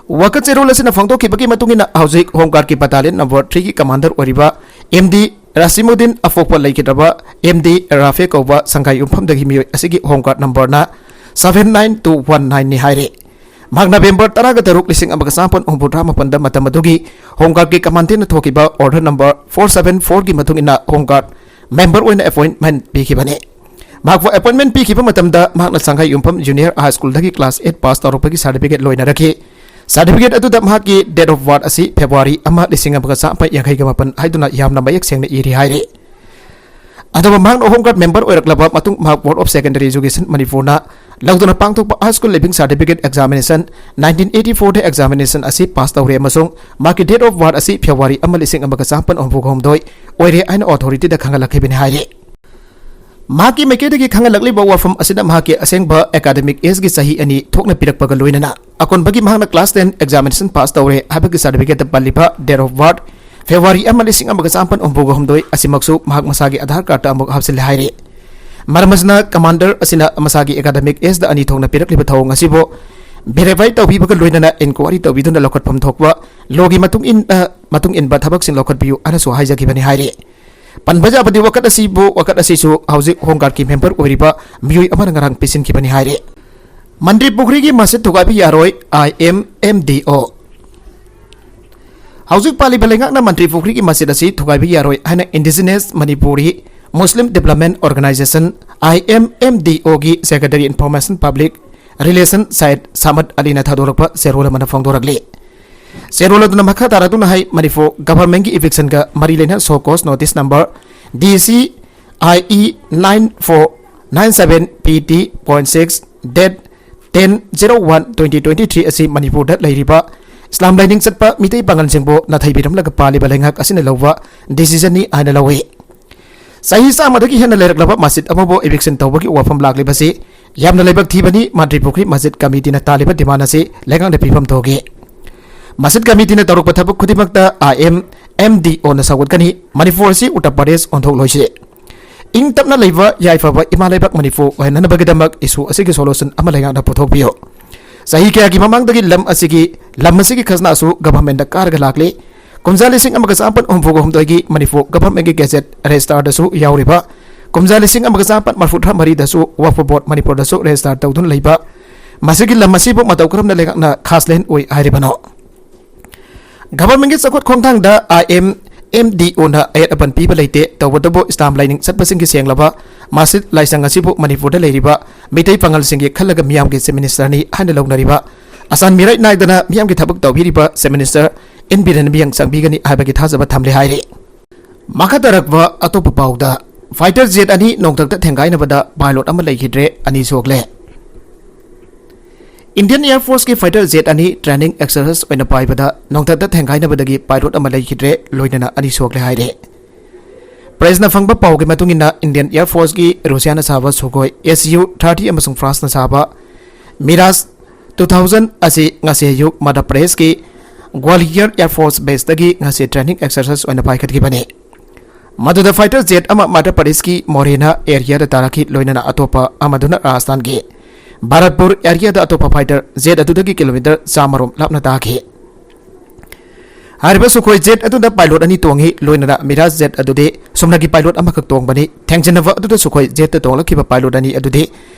ꯋꯥꯀꯠ ꯆꯦꯔꯣꯜ ꯑꯁꯤꯅ ꯐꯣꯡꯗꯣꯛꯈꯤꯕꯒꯤ ꯃꯇꯨꯡ ꯏꯟꯅ ꯍꯧꯖꯤꯛ Home Guardꯀꯤ battalion number threeꯒꯤ commander ꯑꯣꯏꯔꯤꯕ MD ꯔꯥꯁꯤꯃꯨꯗꯤꯟ ꯑꯐꯣꯛꯄ ꯂꯩꯈꯤꯗ꯭ꯔꯕ MD ꯔꯥꯐꯦ ꯀꯧꯕ ꯁꯪꯒꯥꯏ ꯌꯨꯝꯐꯝꯗꯒꯤ ꯃꯤꯑꯣꯏ ꯑꯁꯤꯒꯤ Home Guard numberꯅ seven nine two one nineꯅꯤ ꯍꯥꯏꯔꯤ꯫ ꯃꯍꯥꯛ November ꯇꯔꯥꯒ ꯇꯔꯨꯛ, ꯂꯤꯁꯤꯡ ꯑꯃꯒ ꯆꯥꯃꯥꯄꯟ ꯍꯨꯝꯐꯨꯇꯔꯥ ꯃꯥꯄꯟꯗ ꯃꯇꯝ ꯑꯗꯨꯒꯤ Home Guardꯀꯤ Commandantꯅ ꯊꯣꯛꯈꯤꯕ order number four seven fourꯒꯤ ꯃꯇꯨꯡ ꯏꯟꯅ Home Guard member ꯑꯣꯏꯅ appointment ꯄꯤꯈꯤꯕꯅꯤ꯫ ꯃꯍꯥꯛꯄꯨ appointment ꯄꯤꯈꯤꯕ ꯃꯇꯝꯗ ꯃꯍꯥꯛꯅ ꯁꯪꯒꯥꯏ ꯌꯨꯝꯐꯝ Junior High Schoolꯗꯒꯤ class eight pass ꯇꯧꯔꯛꯄꯒꯤ certificate ꯂꯣꯏꯅꯔꯛꯈꯤ꯫ Certificate ꯑꯗꯨꯗ ꯃꯍꯥꯛꯀꯤ date of birth ꯑꯁꯤ February ꯑꯃ, ꯂꯤꯁꯤꯡ ꯑꯃꯒ ꯆꯥꯃꯥꯄꯟ ꯌꯥꯡꯈꯩꯒ ꯃꯥꯄꯟ ꯍꯥꯏꯗꯨꯅ ꯌꯥꯝꯅ ꯃꯌꯦꯛ ꯁꯦꯡꯅ ꯏꯔꯤ ꯍꯥꯏꯔꯤ꯫ ꯑꯗꯨꯒ ꯃꯍꯥꯛꯅ Home Guard member ꯑꯣꯏꯔꯛꯂꯕ ꯃꯇꯨꯡ ꯃꯍꯥꯛ Board of Secondary Education ꯃꯅꯤꯄꯨꯔꯅ ꯂꯧꯗꯨꯅ ꯄꯥꯡꯊꯣꯛꯄ High School Leaving Certificate Examination nineteen eighty fourꯗ examination ꯑꯁꯤ pass ꯇꯧꯔꯦ ꯑꯃꯁꯨꯡ ꯃꯍꯥꯛꯀꯤ date of birth ꯑꯁꯤ February ꯑꯃ, ꯂꯤꯁꯤꯡ ꯑꯃꯒ ꯆꯥꯃꯥꯄꯟ ꯍꯨꯝꯐꯨ ꯍꯨꯝꯗꯣꯏ ꯑꯣꯏꯔꯦ ꯍꯥꯏꯅ authorityꯗ ꯈꯪꯍꯜꯂꯛꯈꯤꯕꯅꯤ ꯍꯥꯏꯔꯤ꯫ ꯃꯍꯥꯛꯀꯤ ꯃꯥꯏꯀꯩꯗꯒꯤ ꯈꯪꯍꯜꯂꯛꯂꯤꯕ ꯋꯥꯐꯝ ꯑꯁꯤꯗ ꯃꯍꯥꯛꯀꯤ ꯑꯁꯦꯡꯕ academic ageꯒꯤ ꯆꯍꯤ ꯑꯅꯤ ꯊꯣꯛꯅ ꯄꯤꯔꯛꯄꯒ ꯂꯣꯏꯅꯅ ꯑꯀꯣꯟꯕꯒꯤ ꯃꯍꯥꯛꯅ class ten examination pass ꯇꯧꯔꯦ ꯍꯥꯏꯕꯒꯤ certificateꯇ ꯄꯜꯂꯤꯕ date of birth February ꯑꯃ, ꯂꯤꯁꯤꯡ ꯑꯃꯒ ꯆꯥꯃꯥꯄꯟ ꯍꯨꯝꯐꯨꯒ ꯍꯨꯝꯗꯣꯏ ꯑꯁꯤꯃꯛꯁꯨ ꯃꯍꯥꯛ ꯃꯁꯥꯒꯤ Aadhaar cardꯇ ꯑꯃꯨꯛ ꯍꯥꯞꯆꯤꯜꯂꯦ ꯍꯥꯏꯔꯤ꯫ ꯃꯔꯝ ꯑꯁꯤꯅ commander ꯑꯁꯤꯅ ꯃꯁꯥꯒꯤ academic ageꯗ ꯑꯅꯤ ꯊꯣꯛꯅ ꯄꯤꯔꯛꯂꯤꯕ ꯊꯧꯑꯣꯡ ꯑꯁꯤꯕꯨ ꯚꯦꯔꯤꯐꯥꯏ ꯇꯧꯕꯤꯕꯒ ꯂꯣꯏꯅꯅ ꯏꯟꯀ꯭ꯋꯥꯏꯔꯤ ꯇꯧꯕꯤꯗꯨꯅ ꯂꯧꯈꯠꯐꯝ ꯊꯣꯛꯄ ꯂꯣꯒꯤ ꯃꯇꯨꯡ ꯏꯟ-, ꯑ, ꯃꯇꯨꯡ ꯏꯟꯕ ꯊꯕꯛꯁꯤꯡ ꯂꯧꯈꯠꯄꯤꯌꯨ ꯍꯥꯏꯅꯁꯨ ꯍꯥꯏꯖꯈꯤꯕꯅꯤ ꯍꯥꯏꯔꯤ꯫ ꯄꯟꯕ ꯌꯥꯕꯗꯤ ꯋꯥꯀꯠ ꯑꯁꯤꯕꯨ, ꯋꯥꯀꯠ ꯑꯁꯤꯁꯨ ꯍꯧꯖꯤꯛ ꯍꯣꯝ ꯒꯥꯔꯗꯀꯤ ꯃꯦꯝꯕꯔ ꯑꯣꯏꯔꯤꯕ ꯃꯤꯑꯣꯏ ꯑꯃꯅ ꯉꯔꯥꯡ ꯄꯤꯁꯤꯟꯈꯤꯕꯅꯤ ꯍꯥꯏꯔꯤ꯫ ꯃꯟꯇ꯭ꯔꯤ ꯄꯨꯈ꯭ꯔꯤꯒꯤ ꯃꯁꯖꯤꯗ ꯊꯨꯒꯥꯏꯕ ꯌꯥꯔꯣꯏ, ꯑꯥꯏ ꯑꯦꯝ ꯑꯦꯝ ꯗꯤ ꯑꯣ꯫ ꯍꯧꯖꯤꯛ ꯄꯥꯜꯂꯤꯕ ꯂꯩꯉꯥꯛꯅ ꯃꯟꯇ꯭ꯔꯤ ꯄꯨꯈ꯭ꯔꯤꯒꯤ ꯃꯁꯖꯤꯗ ꯑꯁꯤ ꯊꯨꯒꯥꯏꯕ ꯌꯥꯔꯣꯏ ꯍꯥꯏꯅ Indigenous Manipuri Muslim Development Organisation, I M M D O, ꯒꯤ Secretary Information Public Relation ꯁꯌꯦꯗ ꯁꯥꯃꯗ ꯑꯂꯤꯅ ꯊꯥꯗꯣꯔꯛꯄ ꯆꯦꯔꯣꯜ ꯑꯃꯅ ꯐꯣꯡꯗꯣꯔꯛꯂꯤ꯫ ꯆꯦꯔꯣꯜ ꯑꯗꯨꯅ ꯃꯈꯥ ꯇꯥꯔꯛꯇꯨꯅ ꯍꯥꯏ, ꯃꯅꯤꯄꯨꯔ ꯒꯚꯔꯟꯃꯦꯟꯠꯀꯤ ꯏꯚꯤꯛꯁꯟꯒ ꯃꯔꯤ ꯂꯩꯅ show cause notice number D C I E nine four nine seven P T point six, date ten zero one twenty twenty three ꯑꯁꯤ ꯃꯅꯤꯄꯨꯔꯗ ꯂꯩꯔꯤꯕ ꯏꯁꯂꯥꯝ ꯂꯥꯏꯅꯤꯡ ꯆꯠꯄ ꯃꯤꯇꯩ ꯄꯥꯉꯜꯁꯤꯡꯕꯨ ꯅꯥꯊꯩꯕꯤꯔꯝꯂꯒ ꯄꯥꯜꯂꯤꯕ ꯂꯩꯉꯥꯛ ꯑꯁꯤꯅ ꯂꯧꯕ ꯗꯤꯁꯤꯖꯟꯅꯤ ꯍꯥꯏꯅ ꯂꯧꯏ꯫ ꯆꯍꯤ ꯆꯥꯝꯃꯗꯒꯤ ꯍꯦꯟꯅ ꯂꯩꯔꯛꯂꯕ ꯃꯁꯖꯤꯗ ꯑꯃꯕꯨ ꯏꯚꯤꯛꯁꯟ ꯇꯧꯕꯒꯤ ꯋꯥꯐꯝ ꯂꯥꯛꯂꯤꯕꯁꯤ ꯌꯥꯝꯅ ꯂꯥꯏꯕꯛ ꯊꯤꯕꯅꯤ꯫ ꯃꯟꯇ꯭ꯔꯤ ꯄꯨꯈ꯭ꯔꯤ ꯃꯁꯖꯤꯗ ꯀꯃꯤꯇꯤꯅ ꯇꯥꯜꯂꯤꯕ ꯗꯤꯃꯥꯟ ꯑꯁꯤ ꯂꯩꯉꯥꯛꯅ ꯄꯤꯐꯝ ꯊꯣꯛꯏ꯫ ꯃꯁꯖꯤꯗ ꯀꯃꯤꯇꯤꯅ ꯇꯧꯔꯛꯄ ꯊꯕꯛ ꯈꯨꯗꯤꯡꯃꯛꯇ I M M D O ꯅ ꯁꯧꯒꯠꯀꯅꯤ꯫ ꯃꯅꯤꯄꯨꯔ ꯑꯁꯤ ꯎꯠꯇꯔ ꯄ꯭ꯔꯗꯦꯁ ꯑꯣꯟꯊꯣꯛꯂꯣꯏꯁꯤ꯫ ꯏꯪ ꯇꯞꯅ ꯂꯩꯕ ꯌꯥꯏꯐꯕ ꯏꯃꯥ ꯂꯩꯕꯥꯛ ꯃꯅꯤꯄꯨꯔ ꯑꯣꯏꯍꯟꯅꯕꯒꯤꯗꯃꯛ ꯏꯁꯨ ꯑꯁꯤꯒꯤ ꯁꯣꯂꯨꯁꯟ ꯑꯃ ꯂꯩꯉꯥꯛꯅ ꯄꯨꯊꯣꯛꯄꯤꯌꯨ꯫ ꯆꯍꯤ ꯀꯌꯥꯒꯤ ꯃꯃꯥꯡꯗꯒꯤ ꯂꯝ ꯑꯁꯤꯒꯤ, ꯂꯝ ꯑꯁꯤꯒꯤ ꯈꯖꯅꯥꯁꯨ ꯒꯚꯔꯟꯃꯦꯟꯠꯇ ꯀꯥꯔꯒ ꯂꯥꯛꯂꯤ꯫ ꯀꯨꯝꯖꯥ ꯂꯤꯁꯤꯡ ꯑꯃꯒ ꯆꯥꯃꯥꯄꯟ ꯍꯨꯝꯐꯨꯒ ꯍꯨꯝꯗꯣꯏꯒꯤ ꯃꯅꯤꯄꯨꯔ ꯒꯚꯔꯟꯃꯦꯟꯠꯀꯤ ꯒꯦꯖꯦꯠ ꯔꯦꯖꯤꯁꯇꯥꯔꯗꯁꯨ ꯌꯥꯎꯔꯤꯕ, ꯀꯨꯝꯖꯥ ꯂꯤꯁꯤꯡ ꯑꯃꯒ ꯆꯥꯃꯥꯄꯟ ꯃꯔꯤꯐꯨ ꯇꯔꯥ ꯃꯔꯤꯗꯁꯨ ꯋꯛꯐ ꯕꯣꯔꯗ ꯃꯅꯤꯄꯨꯔꯗꯁꯨ ꯔꯦꯖꯤꯁꯇꯥꯔ ꯇꯧꯗꯨꯅ ꯂꯩꯕ, ꯃꯁꯤꯒꯤ ꯂꯝ ꯑꯁꯤꯕꯨ ꯃꯇꯧ ꯀꯔꯝꯅ ꯂꯩꯉꯥꯛꯅ ꯈꯥꯁꯂꯦꯟ ꯑꯣꯏ ꯍꯥꯏꯔꯤꯕꯅꯣ? ꯒꯚꯔꯟꯃꯦꯟꯠꯀꯤ ꯆꯥꯎꯈꯠ ꯈꯣꯡꯊꯥꯡꯗ I M M D O ꯅ ꯑꯌꯦꯠ ꯑꯄꯟ ꯄꯤꯕ ꯂꯩꯇꯦ꯫ ꯇꯧꯕꯇꯕꯨ ꯏꯁꯂꯥꯝ ꯂꯥꯏꯅꯤꯡ ꯆꯠꯄꯁꯤꯡꯒꯤ ꯁꯦꯡꯂꯕ ꯃꯁꯖꯤꯗ ꯂꯥꯏꯁꯪ ꯑꯁꯤꯕꯨ ꯃꯅꯤꯄꯨꯔꯗ ꯂꯩꯔꯤꯕ ꯃꯤꯇꯩ ꯄꯥꯉꯜꯁꯤꯡꯒꯤ ꯈꯜꯂꯒ ꯃꯤꯌꯥꯝꯒꯤ ꯆꯤꯐ ꯃꯤꯅꯤꯁꯇꯔꯅꯤ ꯍꯥꯏꯅ ꯂꯧꯅꯔꯤꯕ, ꯑꯁꯥꯟ ꯃꯤꯔꯥꯏ ꯅꯥꯏꯗꯅ ꯃꯤꯌꯥꯝꯒꯤ ꯊꯕꯛ ꯇꯧꯕꯤꯔꯤꯕ ꯆꯤꯐ ꯃꯤꯅꯤꯁꯇꯔ ꯑꯦꯟ ꯕꯤꯔꯦꯟ ꯃꯤꯌꯥꯡ ꯆꯪꯕꯤꯒꯅꯤ ꯍꯥꯏꯕꯒꯤ ꯊꯥꯖꯕ ꯊꯝꯂꯦ ꯍꯥꯏꯔꯤ꯫ ꯃꯈꯥ ꯇꯥꯔꯛꯄ ꯑꯇꯣꯞꯄ ꯄꯥꯎꯗ, ꯐꯥꯏꯇꯔ ꯖꯦꯠ ꯑꯅꯤ ꯅꯣꯡꯊꯛꯇ ꯊꯦꯡꯒꯥꯏꯅꯕꯗ ꯄꯥꯏꯂꯣꯠ ꯑꯃ ꯂꯩꯈꯤꯗ꯭ꯔꯦ, ꯑꯅꯤ ꯁꯣꯛꯂꯦ꯫ ꯏꯟꯗꯤꯌꯟ ꯑꯦꯌꯔ ꯐꯣꯔꯁꯀꯤ ꯐꯥꯏꯇꯔ ꯖꯦꯠ ꯑꯅꯤ ꯇ꯭ꯔꯦꯅꯤꯡ ꯑꯦꯛꯁꯔꯁꯥꯏꯁ ꯑꯣꯏꯅ ꯄꯥꯏꯕꯗ ꯅꯣꯡꯊꯛꯇ ꯊꯦꯡꯒꯥꯏꯅꯕꯗꯒꯤ ꯄꯥꯏꯂꯣꯠ ꯑꯃ ꯂꯩꯈꯤꯗ꯭ꯔꯦ, ꯂꯣꯏꯅꯅ ꯑꯅꯤ ꯁꯣꯛꯂꯦ ꯍꯥꯏꯔꯦ꯫ ꯄ꯭ꯔꯦꯁꯅ ꯐꯪꯕ ꯄꯥꯎꯒꯤ ꯃꯇꯨꯡ ꯏꯟꯅ, ꯏꯟꯗꯤꯌꯟ ꯑꯦꯌꯔ ꯐꯣꯔꯁꯀꯤ ꯔꯨꯁꯤꯌꯥꯅ ꯁꯥꯕ ꯁꯨꯈꯣꯏ S U thirty ꯑꯃꯁꯨꯡ ꯐ꯭ꯔꯥꯟꯁꯅ ꯁꯥꯕ ꯃꯤꯔꯥꯖ two thousand ꯑꯁꯤ ꯉꯁꯤ ꯑꯌꯨꯛ ꯃꯙ꯭ꯌ ꯄ꯭ꯔꯗꯦꯁꯀꯤ ꯒ꯭ꯋꯥꯂꯤꯌꯔ ꯑꯦꯌꯔ ꯐꯣꯔꯁ ꯕꯦꯁꯇꯒꯤ ꯉꯁꯤ ꯇ꯭ꯔꯦꯅꯤꯡ ꯑꯦꯛꯁꯔꯁꯥꯏꯁ ꯑꯣꯏꯅ ꯄꯥꯏꯈꯠꯈꯤꯕꯅꯤ꯫ ꯃꯗꯨꯗ ꯐꯥꯏꯇꯔ ꯖꯦꯠ ꯑꯃ ꯃꯙ꯭ꯌ ꯄ꯭ꯔꯗꯦꯁꯀꯤ ꯃꯣꯔꯦꯅꯥ ꯑꯦꯔꯤꯌꯥꯗ ꯇꯥꯔꯛꯈꯤ, ꯂꯣꯏꯅꯅ ꯑꯇꯣꯞꯄ ꯑꯃꯗꯨꯅ ꯔꯥꯖꯁꯊꯥꯟꯒꯤ ꯚꯥꯔꯠꯄꯨꯔ ꯑꯦꯔꯤꯌꯥꯗ ꯑꯇꯣꯞꯄ ꯐꯥꯏꯇꯔ ꯖꯦꯠ ꯑꯗꯨꯗꯒꯤ ꯀꯤꯂꯣꯃꯤꯇꯔ ꯆꯥꯝꯃ ꯔꯣꯝ ꯂꯥꯞꯅ ꯇꯥꯈꯤ꯫ ꯍꯥꯏꯔꯤꯕ ꯁꯨꯈꯣꯏ ꯖꯦꯠ ꯑꯗꯨꯗ ꯄꯥꯏꯂꯣꯠ ꯑꯅꯤ ꯇꯣꯡꯉꯤ, ꯂꯣꯏꯅꯅ ꯃꯤꯔꯥꯖ ꯖꯦꯠ ꯑꯗꯨꯗꯤ ꯁꯨꯞꯅꯒꯤ ꯄꯥꯏꯂꯣꯠ ꯑꯃꯈꯛ ꯇꯣꯡꯕꯅꯤ꯫ ꯊꯦꯡꯖꯤꯟꯅꯕ ꯑꯗꯨꯗ ꯁꯨꯈꯣꯏ ꯖꯦꯠꯇ ꯇꯣꯡꯂꯛꯈꯤꯕ ꯄꯥꯏꯂꯣꯠ ꯑꯅꯤ ꯑꯗꯨꯗꯤ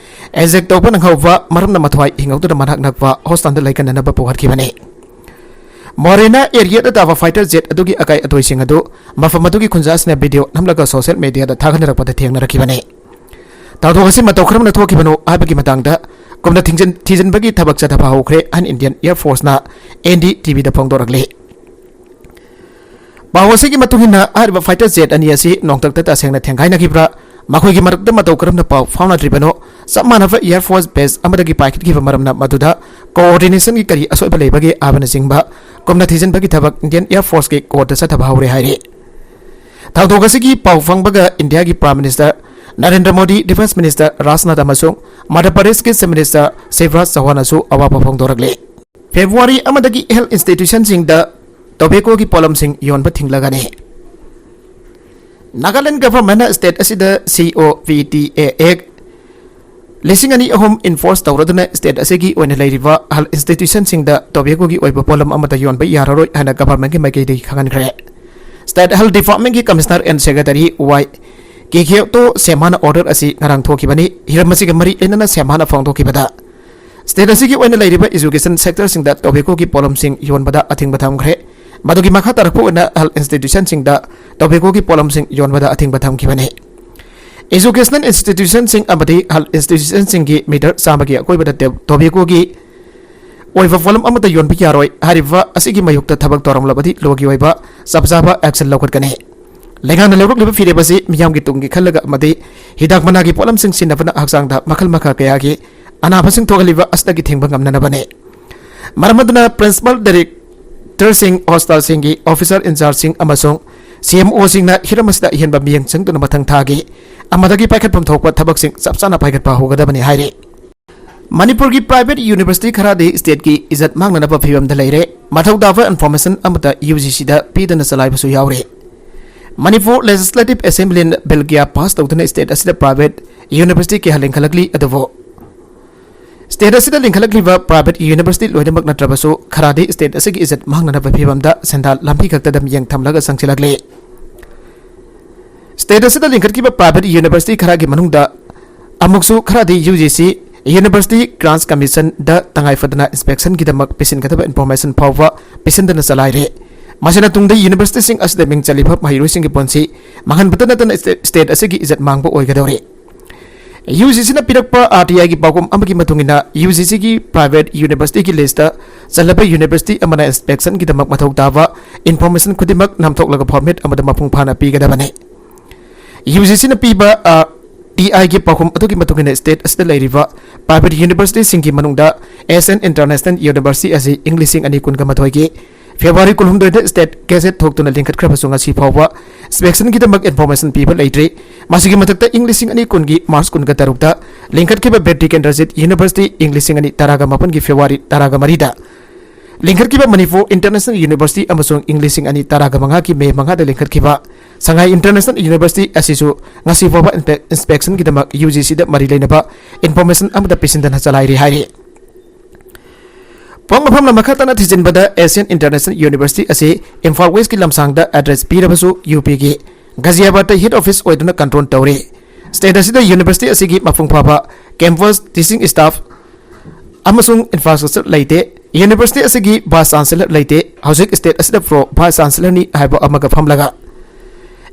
ꯑꯦꯖꯦꯛ ꯇꯧꯕ ꯅꯪꯍꯧꯕ ꯃꯔꯝꯅ ꯃꯊ꯭ꯋꯥꯏ ꯍꯤꯡꯍꯧꯗꯨꯅ ꯃꯅꯥꯛ ꯅꯛꯄ ꯍꯣꯁꯄꯤꯇꯥꯜꯗ ꯂꯥꯏꯀꯠꯅꯅꯕ ꯄꯨꯈꯠꯈꯤꯕꯅꯤ꯫ ꯃꯣꯔꯦꯅ ꯑꯦꯔꯤꯌꯥꯗ ꯇꯥꯕ ꯐꯥꯏꯇꯔ ꯖꯦꯠ ꯑꯗꯨꯒꯤ ꯑꯀꯥꯏ ꯑꯇꯣꯏꯁꯤꯡ ꯑꯗꯨ ꯃꯐꯝ ꯑꯗꯨꯒꯤ ꯈꯨꯟꯖꯥꯁꯤꯡꯅ ꯚꯤꯗꯤꯑꯣ ꯅꯝꯂꯒ ꯁꯣꯁꯤꯌꯦꯜ ꯃꯤꯗꯤꯌꯥꯗ ꯊꯥꯒꯠꯅꯔꯛꯄꯗ ꯊꯦꯡꯅꯔꯛꯈꯤꯕꯅꯤ꯫ ꯊꯧꯗꯣꯛ ꯑꯁꯤ ꯃꯇꯧ ꯀꯔꯝꯅ ꯊꯣꯛꯈꯤꯕꯅꯣ ꯍꯥꯏꯕꯒꯤ ꯃꯇꯥꯡꯗ ꯀꯨꯞꯅ ꯊꯤꯡꯖꯤꯟ-, ꯊꯤꯖꯤꯟꯕꯒꯤ ꯊꯕꯛ ꯆꯠꯊꯕ ꯍꯧꯈ꯭ꯔꯦ ꯍꯥꯏꯅ ꯏꯟꯗꯤꯌꯟ ꯑꯦꯌꯔ ꯐꯣꯔꯁꯅ ꯑꯦꯟ ꯗꯤ ꯇꯤ ꯚꯤꯗ ꯐꯣꯡꯗꯣꯔꯛꯂꯤ꯫ ꯄꯥꯎ ꯑꯁꯤꯒꯤ ꯃꯇꯨꯡ ꯏꯟꯅ ꯍꯥꯏꯔꯤꯕ ꯐꯥꯏꯇꯔ ꯖꯦꯠ ꯑꯅꯤ ꯑꯁꯤ ꯅꯣꯡꯊꯛꯇ ꯇꯁꯦꯡꯅ ꯊꯦꯡꯒꯥꯏꯅꯈꯤꯕ꯭ꯔꯥ, ꯃꯈꯣꯏꯒꯤ ꯃꯔꯛꯇ ꯃꯇꯧ ꯀꯔꯝꯅ ꯄꯥꯎ ꯐꯥꯎꯅꯗ꯭ꯔꯤꯕꯅꯣ, ꯆꯞ ꯃꯥꯟꯅꯕ ꯑꯦꯌꯔ ꯐꯣꯔꯁ ꯕꯦꯁ ꯑꯃꯗꯒꯤ ꯄꯥꯏꯈꯠꯈꯤꯕ ꯃꯔꯝꯅ ꯃꯗꯨꯗ ꯀꯣꯑꯣꯔꯗꯤꯅꯦꯁꯟꯒꯤ ꯀꯔꯤ ꯑꯁꯣꯏꯕ ꯂꯩꯕꯒꯦ ꯍꯥꯏꯕꯅꯆꯤꯡꯕ ꯀꯨꯞꯅ ꯊꯤꯖꯤꯟꯕꯒꯤ ꯊꯕꯛ ꯏꯟꯗꯤꯌꯟ ꯑꯦꯌꯔ ꯐꯣꯔꯁꯀꯤ ꯀꯣꯔꯠꯇ ꯆꯠꯊꯕ ꯍꯧꯔꯦ ꯍꯥꯏꯔꯤ꯫ ꯊꯧꯗꯣꯛ ꯑꯁꯤꯒꯤ ꯄꯥꯎ ꯐꯪꯕꯒ ꯏꯟꯗꯤꯌꯥꯒꯤ prime minister Narendra Modi, defence minister Rajnath ꯑꯃꯁꯨꯡ ꯃꯙ꯭ꯌ ꯄ꯭ꯔꯗꯦꯁꯀꯤ ꯆꯤꯐ ꯃꯤꯅꯤꯁꯇꯔ ꯁꯤꯕꯔꯥꯖ ꯆꯧꯍꯥꯟꯅꯁꯨ ꯑꯋꯥꯕ ꯐꯣꯡꯗꯣꯔꯛꯂꯤ꯫ ꯐꯦꯕ꯭ꯔꯨꯋꯥꯔꯤ ꯑꯃꯗꯒꯤ ꯍꯦꯜꯊ ꯏꯟꯁꯇꯤꯇ꯭ꯌꯨꯁꯟꯁꯤꯡꯗ ꯇꯣꯕꯦꯀꯣꯒꯤ ꯄꯣꯠꯂꯝꯁꯤꯡ ꯌꯣꯟꯕ ꯊꯤꯡꯂꯒꯅꯤ꯫ ꯅꯥꯒꯥꯂꯦꯟ ꯒꯚꯔꯟꯃꯦꯟꯠꯅ ꯁ꯭ꯇꯦꯠ ꯑꯁꯤꯗ ꯁꯤ ꯑꯣ ꯄꯤ ꯇꯤ ꯑꯦ ꯑꯦꯛ ꯂꯤꯁꯤꯡ ꯑꯅꯤ ꯑꯍꯨꯝ ꯏꯟꯐꯣꯔꯁ ꯇꯧꯔꯗꯨꯅ ꯁ꯭ꯇꯦꯠ ꯑꯁꯤꯒꯤ ꯑꯣꯏꯅ ꯂꯩꯔꯤꯕ ꯍꯦꯜꯊ ꯏꯟꯁꯇꯤꯇ꯭ꯌꯨꯁꯟꯁꯤꯡꯗ ꯇꯣꯕꯦꯀꯣꯒꯤ ꯑꯣꯏꯕ ꯄꯣꯠꯂꯝ ꯑꯃꯠꯇ ꯌꯣꯟꯕ ꯌꯥꯔꯔꯣꯏ ꯍꯥꯏꯅ ꯒꯚꯔꯟꯃꯦꯟꯠꯀꯤ ꯃꯥꯏꯀꯩꯗꯒꯤ ꯈꯪꯍꯟꯈ꯭ꯔꯦ꯫ ꯁ꯭ꯇꯦꯠ ꯍꯦꯜꯊ ꯗꯤꯄꯥꯔꯠꯃꯦꯟꯠꯀꯤ commissioner and secretary Y Kekiyoto ꯁꯦꯃꯥꯅ ꯑꯣꯔꯗꯔ ꯑꯁꯤ ꯉꯔꯥꯡ ꯊꯣꯛꯈꯤꯕꯅꯤ꯫ ꯍꯤꯔꯝ ꯑꯁꯤꯒ ꯃꯔꯤ ꯂꯩꯅꯅ ꯁꯦꯃꯥꯅ ꯐꯣꯡꯗꯣꯛꯈꯤꯕꯗ, ꯁ꯭ꯇꯦꯠ ꯑꯁꯤꯒꯤ ꯑꯣꯏꯅ ꯂꯩꯔꯤꯕ ꯏꯖꯨꯀꯦꯁꯟ ꯁꯦꯛꯇꯔꯁꯤꯡꯗ ꯇꯣꯕꯦꯀꯣꯒꯤ ꯄꯣꯠꯂꯝꯁꯤꯡ ꯌꯣꯟꯕꯗ ꯑꯊꯤꯡꯕ ꯊꯝꯈ꯭ꯔꯦ꯫ ꯃꯗꯨꯒꯤ ꯃꯈꯥ ꯇꯥꯔꯛꯄ ꯑꯣꯏꯅ ꯍꯦꯜꯊ ꯏꯟꯁꯇꯤꯇ꯭ꯌꯨꯁꯟꯁꯤꯡꯗ ꯇꯣꯕꯦꯀꯣꯒꯤ ꯄꯣꯠꯂꯝꯁꯤꯡ ꯌꯣꯟꯕꯗ ꯑꯊꯤꯡꯕ ꯊꯝꯈꯤꯕꯅꯤ꯫ ꯏꯖꯨꯀꯦꯁꯅꯦꯜ ꯏꯟꯁꯇꯤꯇ꯭ꯌꯨꯁꯟꯁꯤꯡ ꯑꯃꯗꯤ ꯍꯦꯜꯊ ꯏꯟꯁꯇꯤꯇ꯭ꯌꯨꯁꯟꯁꯤꯡꯒꯤ ꯃꯤꯇꯔ ꯆꯥꯝꯃꯒꯤ ꯑꯀꯣꯏꯕꯗ ꯇꯦ-, ꯇꯣꯕꯦꯀꯣꯒꯤ ꯑꯣꯏꯕ ꯄꯣꯠꯂꯝ ꯑꯃꯠꯇ ꯌꯣꯟꯕ ꯌꯥꯔꯣꯏ꯫ ꯍꯥꯏꯔꯤꯕ ꯑꯁꯤꯒꯤ ꯃꯥꯌꯣꯛꯇ ꯊꯕꯛ ꯇꯧꯔꯝꯂꯕꯗꯤ ꯂꯣꯒꯤ ꯑꯣꯏꯕ ꯆꯞ ꯆꯥꯕ ꯑꯦꯛꯁꯟ ꯂꯧꯈꯠꯀꯅꯤ꯫ ꯂꯩꯉꯥꯛꯅ ꯂꯧꯔꯛꯂꯤꯕ ꯐꯤꯔꯦꯞ ꯑꯁꯤ ꯃꯤꯌꯥꯝꯒꯤ ꯇꯨꯡꯒꯤ ꯈꯜꯂꯒ ꯑꯃꯗꯤ ꯍꯤꯗꯥꯛ ꯃꯅꯥꯒꯤ ꯄꯣꯠꯂꯝꯁꯤꯡ ꯁꯤꯖꯤꯟꯅꯕꯅ ꯍꯛꯆꯥꯡꯗ ꯃꯈꯜ ꯃꯈꯥ ꯀꯌꯥꯒꯤ ꯑꯅꯥꯕꯁꯤꯡ ꯊꯣꯛꯍꯜꯂꯤꯕ ꯑꯁꯤꯗꯒꯤ ꯊꯤꯡꯕ ꯉꯝꯅꯅꯕꯅꯤ꯫ ꯃꯔꯝ ꯑꯗꯨꯅ ꯄ꯭ꯔꯤꯟꯁꯤꯄꯥꯜ ꯗꯥꯏꯔꯦꯛꯇꯔꯁꯤꯡ, ꯍꯣꯁꯄꯤꯇꯥꯜꯁꯤꯡꯒꯤ ꯑꯣꯐꯤꯁꯔ ꯏꯟꯆꯥꯔꯖꯁꯤꯡ ꯑꯃꯁꯨꯡ ꯁꯤ ꯑꯦꯝ ꯑꯣꯁꯤꯡꯅ ꯍꯤꯔꯝ ꯑꯁꯤꯗ ꯑꯍꯦꯟꯕ ꯃꯤꯠꯌꯦꯡ ꯆꯪꯗꯨꯅ ꯃꯊꯪ ꯊꯥꯒꯤ ꯑꯃꯗꯒꯤ ꯄꯥꯏꯈꯠꯐꯝ ꯊꯣꯛꯄ ꯊꯕꯛꯁꯤꯡ ꯆꯞ ꯆꯥꯅ ꯄꯥꯏꯈꯠꯄ ꯍꯧꯒꯗꯕꯅꯤ ꯍꯥꯏꯔꯤ꯫ ꯃꯅꯤꯄꯨꯔꯒꯤ ꯄ꯭ꯔꯥꯏꯚꯦꯠ ꯌꯨꯅꯤꯚꯔꯁꯤꯇꯤ ꯈꯔꯗꯤ ꯁ꯭ꯇꯦꯠꯀꯤ ꯏꯖꯠ ꯃꯥꯡꯅꯅꯕ ꯐꯤꯕꯝꯗ ꯂꯩꯔꯦ꯫ ꯃꯊꯧ ꯇꯥꯕ ꯏꯟꯐꯣꯔꯃꯦꯁꯟ ꯑꯃꯠꯇ ꯌꯨ ꯖꯤ ꯁꯤꯗ ꯄꯤꯗꯅ ꯆꯂꯥꯏꯕꯁꯨ ꯌꯥꯎꯔꯤ꯫ ꯃꯅꯤꯄꯨꯔ ꯂꯦꯖꯤꯁꯂꯦꯇꯤꯚ ꯑꯦꯁꯦꯝꯕ꯭ꯂꯤꯅ ꯕꯤꯜ ꯀꯌꯥ ꯄꯥꯁ ꯇꯧꯗꯨꯅ ꯁ꯭ꯇꯦꯠ ꯑꯁꯤꯗ ꯄ꯭ꯔꯥꯏꯚꯦꯠ ꯌꯨꯅꯤꯚꯔꯁꯤꯇꯤ ꯀꯌꯥ ꯂꯤꯡꯈꯠꯂꯛꯂꯤ, ꯑꯗꯨꯕꯨ State ꯑꯁꯤꯗ ꯂꯤꯡꯈꯠꯂꯛꯂꯤꯕ private university ꯂꯣꯏꯅꯃꯛ ꯅꯠꯇ꯭ꯔꯕꯁꯨ ꯈꯔꯗꯤ state ꯑꯁꯤꯒꯤ ꯏꯖꯠ ꯃꯥꯡꯅꯅꯕ ꯐꯤꯕꯝꯗ ꯁꯦꯟꯗꯥꯟ ꯂꯝꯕꯤ ꯈꯛꯇꯗ ꯃꯤꯠꯌꯦꯡ ꯊꯝꯂꯒ ꯆꯪꯁꯤꯜꯂꯛꯂꯤ꯫ State ꯑꯁꯤꯗ ꯂꯤꯡꯈꯠꯈꯤꯕ private university ꯈꯔꯒꯤ ꯃꯅꯨꯡꯗ ꯑꯃꯨꯛꯁꯨ ꯈꯔꯗꯤ UGC, University Grants Commission ꯗ ꯇꯉꯥꯏ ꯐꯗꯅ inspection ꯒꯤꯗꯃꯛ ꯄꯤꯁꯤꯟꯒꯗꯕ information ꯐꯥꯎꯕ ꯄꯤꯁꯤꯟꯗꯅ ꯆꯂꯥꯏꯔꯦ꯫ ꯃꯁꯤꯅ ꯇꯨꯡꯗ university ꯁꯤꯡ ꯑꯁꯤꯗ ꯃꯤꯡ ꯆꯜꯂꯤꯕ ꯃꯍꯩꯔꯣꯏꯁꯤꯡꯒꯤ ꯄꯨꯟꯁꯤ ꯃꯥꯡꯍꯟꯕꯇ ꯅꯠꯇꯅ state, state ꯑꯁꯤꯒꯤ ꯏꯖꯠ ꯃꯥꯡꯕ ꯑꯣꯏꯒꯗꯧꯔꯤ꯫ UGC ꯅ ꯄꯤꯔꯛꯄ RTI ꯒꯤ ꯄꯥꯎꯈꯨꯝ ꯑꯃꯒꯤ ꯃꯇꯨꯡ ꯏꯟꯅ, UGC ꯒꯤ private university ꯒꯤ list ꯇ ꯆꯜꯂꯕ university ꯑꯃꯅ inspection ꯒꯤꯗꯃꯛ ꯃꯊꯧ ꯇꯥꯕ information ꯈꯨꯗꯤꯡꯃꯛ ꯅꯝꯊꯣꯛꯂꯒ format ꯑꯃꯗ ꯃꯄꯨꯡ ꯐꯥꯅ ꯄꯤꯒꯗꯕꯅꯤ꯫ UGC ꯅ ꯄꯤꯕ, ꯑ, RTI ꯒꯤ ꯄꯥꯎꯈꯨꯝ ꯑꯗꯨꯒꯤ ꯃꯇꯨꯡ ꯏꯟꯅ, state ꯑꯁꯤꯗ ꯂꯩꯔꯤꯕ private university ꯁꯤꯡꯒꯤ ꯃꯅꯨꯡꯗ Asian International University ꯑꯁꯤ ꯏꯪ ꯂꯤꯁꯤꯡ ꯑꯅꯤ ꯀꯨꯟꯒ ꯃꯥꯊꯣꯏꯒꯤ February ꯀꯨꯟꯍꯨꯝꯗꯣꯏꯗ state gazette ꯊꯣꯛꯇꯨꯅ ꯂꯤꯡꯈꯠꯈ꯭ꯔꯕꯁꯨ ꯉꯁꯤ ꯐꯥꯎꯕ inspection ꯒꯤꯗꯃꯛ information ꯄꯤꯕ ꯂꯩꯇ꯭ꯔꯤ꯫ ꯃꯁꯤꯒꯤ ꯃꯊꯛꯇ ꯏꯪ ꯂꯤꯁꯤꯡ ꯑꯅꯤ ꯀꯨꯟꯒꯤ March ꯀꯨꯟꯒ ꯇꯔꯨꯛꯇ ꯂꯤꯡꯈꯠꯈꯤꯕ ꯕꯤꯔ ꯇꯤꯀꯦꯟꯗ꯭ꯔꯖꯤꯠ University ꯏꯪ ꯂꯤꯁꯤꯡ ꯑꯅꯤ ꯇꯔꯥꯒ ꯃꯥꯄꯟꯒꯤ February ꯇꯔꯥꯒ ꯃꯔꯤꯗ ꯂꯤꯡꯈꯠꯈꯤꯕ ꯃꯅꯤꯄꯨꯔ International University ꯑꯃꯁꯨꯡ ꯏꯪ ꯂꯤꯁꯤꯡ ꯑꯅꯤ ꯇꯔꯥꯒ ꯃꯉꯥꯒꯤ May ꯃꯉꯥꯗ ꯂꯤꯡꯈꯠꯈꯤꯕ ꯁꯉꯥꯏ International University ꯑꯁꯤꯁꯨ ꯉꯁꯤ ꯐꯥꯎꯕ inspe-, inspection ꯒꯤꯗꯃꯛ UGC ꯗ ꯃꯔꯤ ꯂꯩꯅꯕ information ꯑꯃꯠꯇ ꯄꯤꯁꯤꯟꯗꯅ ꯆꯂꯥꯏꯔꯤ ꯍꯥꯏꯔꯤ꯫ ꯄꯣꯛꯅꯐꯝꯅ ꯃꯈꯥ ꯇꯥꯅ ꯊꯤꯖꯤꯟꯕꯗ Asian International University ꯑꯁꯤ ꯏꯝꯐꯥꯜ West ꯀꯤ ꯂꯝꯁꯥꯡꯗ address ꯄꯤꯔꯕꯁꯨ UP ꯒꯤ ꯒꯥꯖꯤꯌꯥꯕꯥꯗꯇ head office ꯑꯣꯏꯗꯨꯅ control ꯇꯧꯔꯤ꯫ State ꯑꯁꯤꯗ university ꯑꯁꯤꯒꯤ ꯃꯄꯨꯡ ꯐꯥꯕ campus, teaching staff ꯑꯃꯁꯨꯡ infrastructure ꯂꯩꯇꯦ꯫ University ꯑꯁꯤꯒꯤ vice chancellor ꯂꯩꯇꯦ꯫ ꯍꯧꯖꯤꯛ state ꯑꯁꯤꯗ pro vice chancellor ꯅꯤ ꯍꯥꯏꯕ ꯑꯃꯒ ꯐꯝꯂꯒ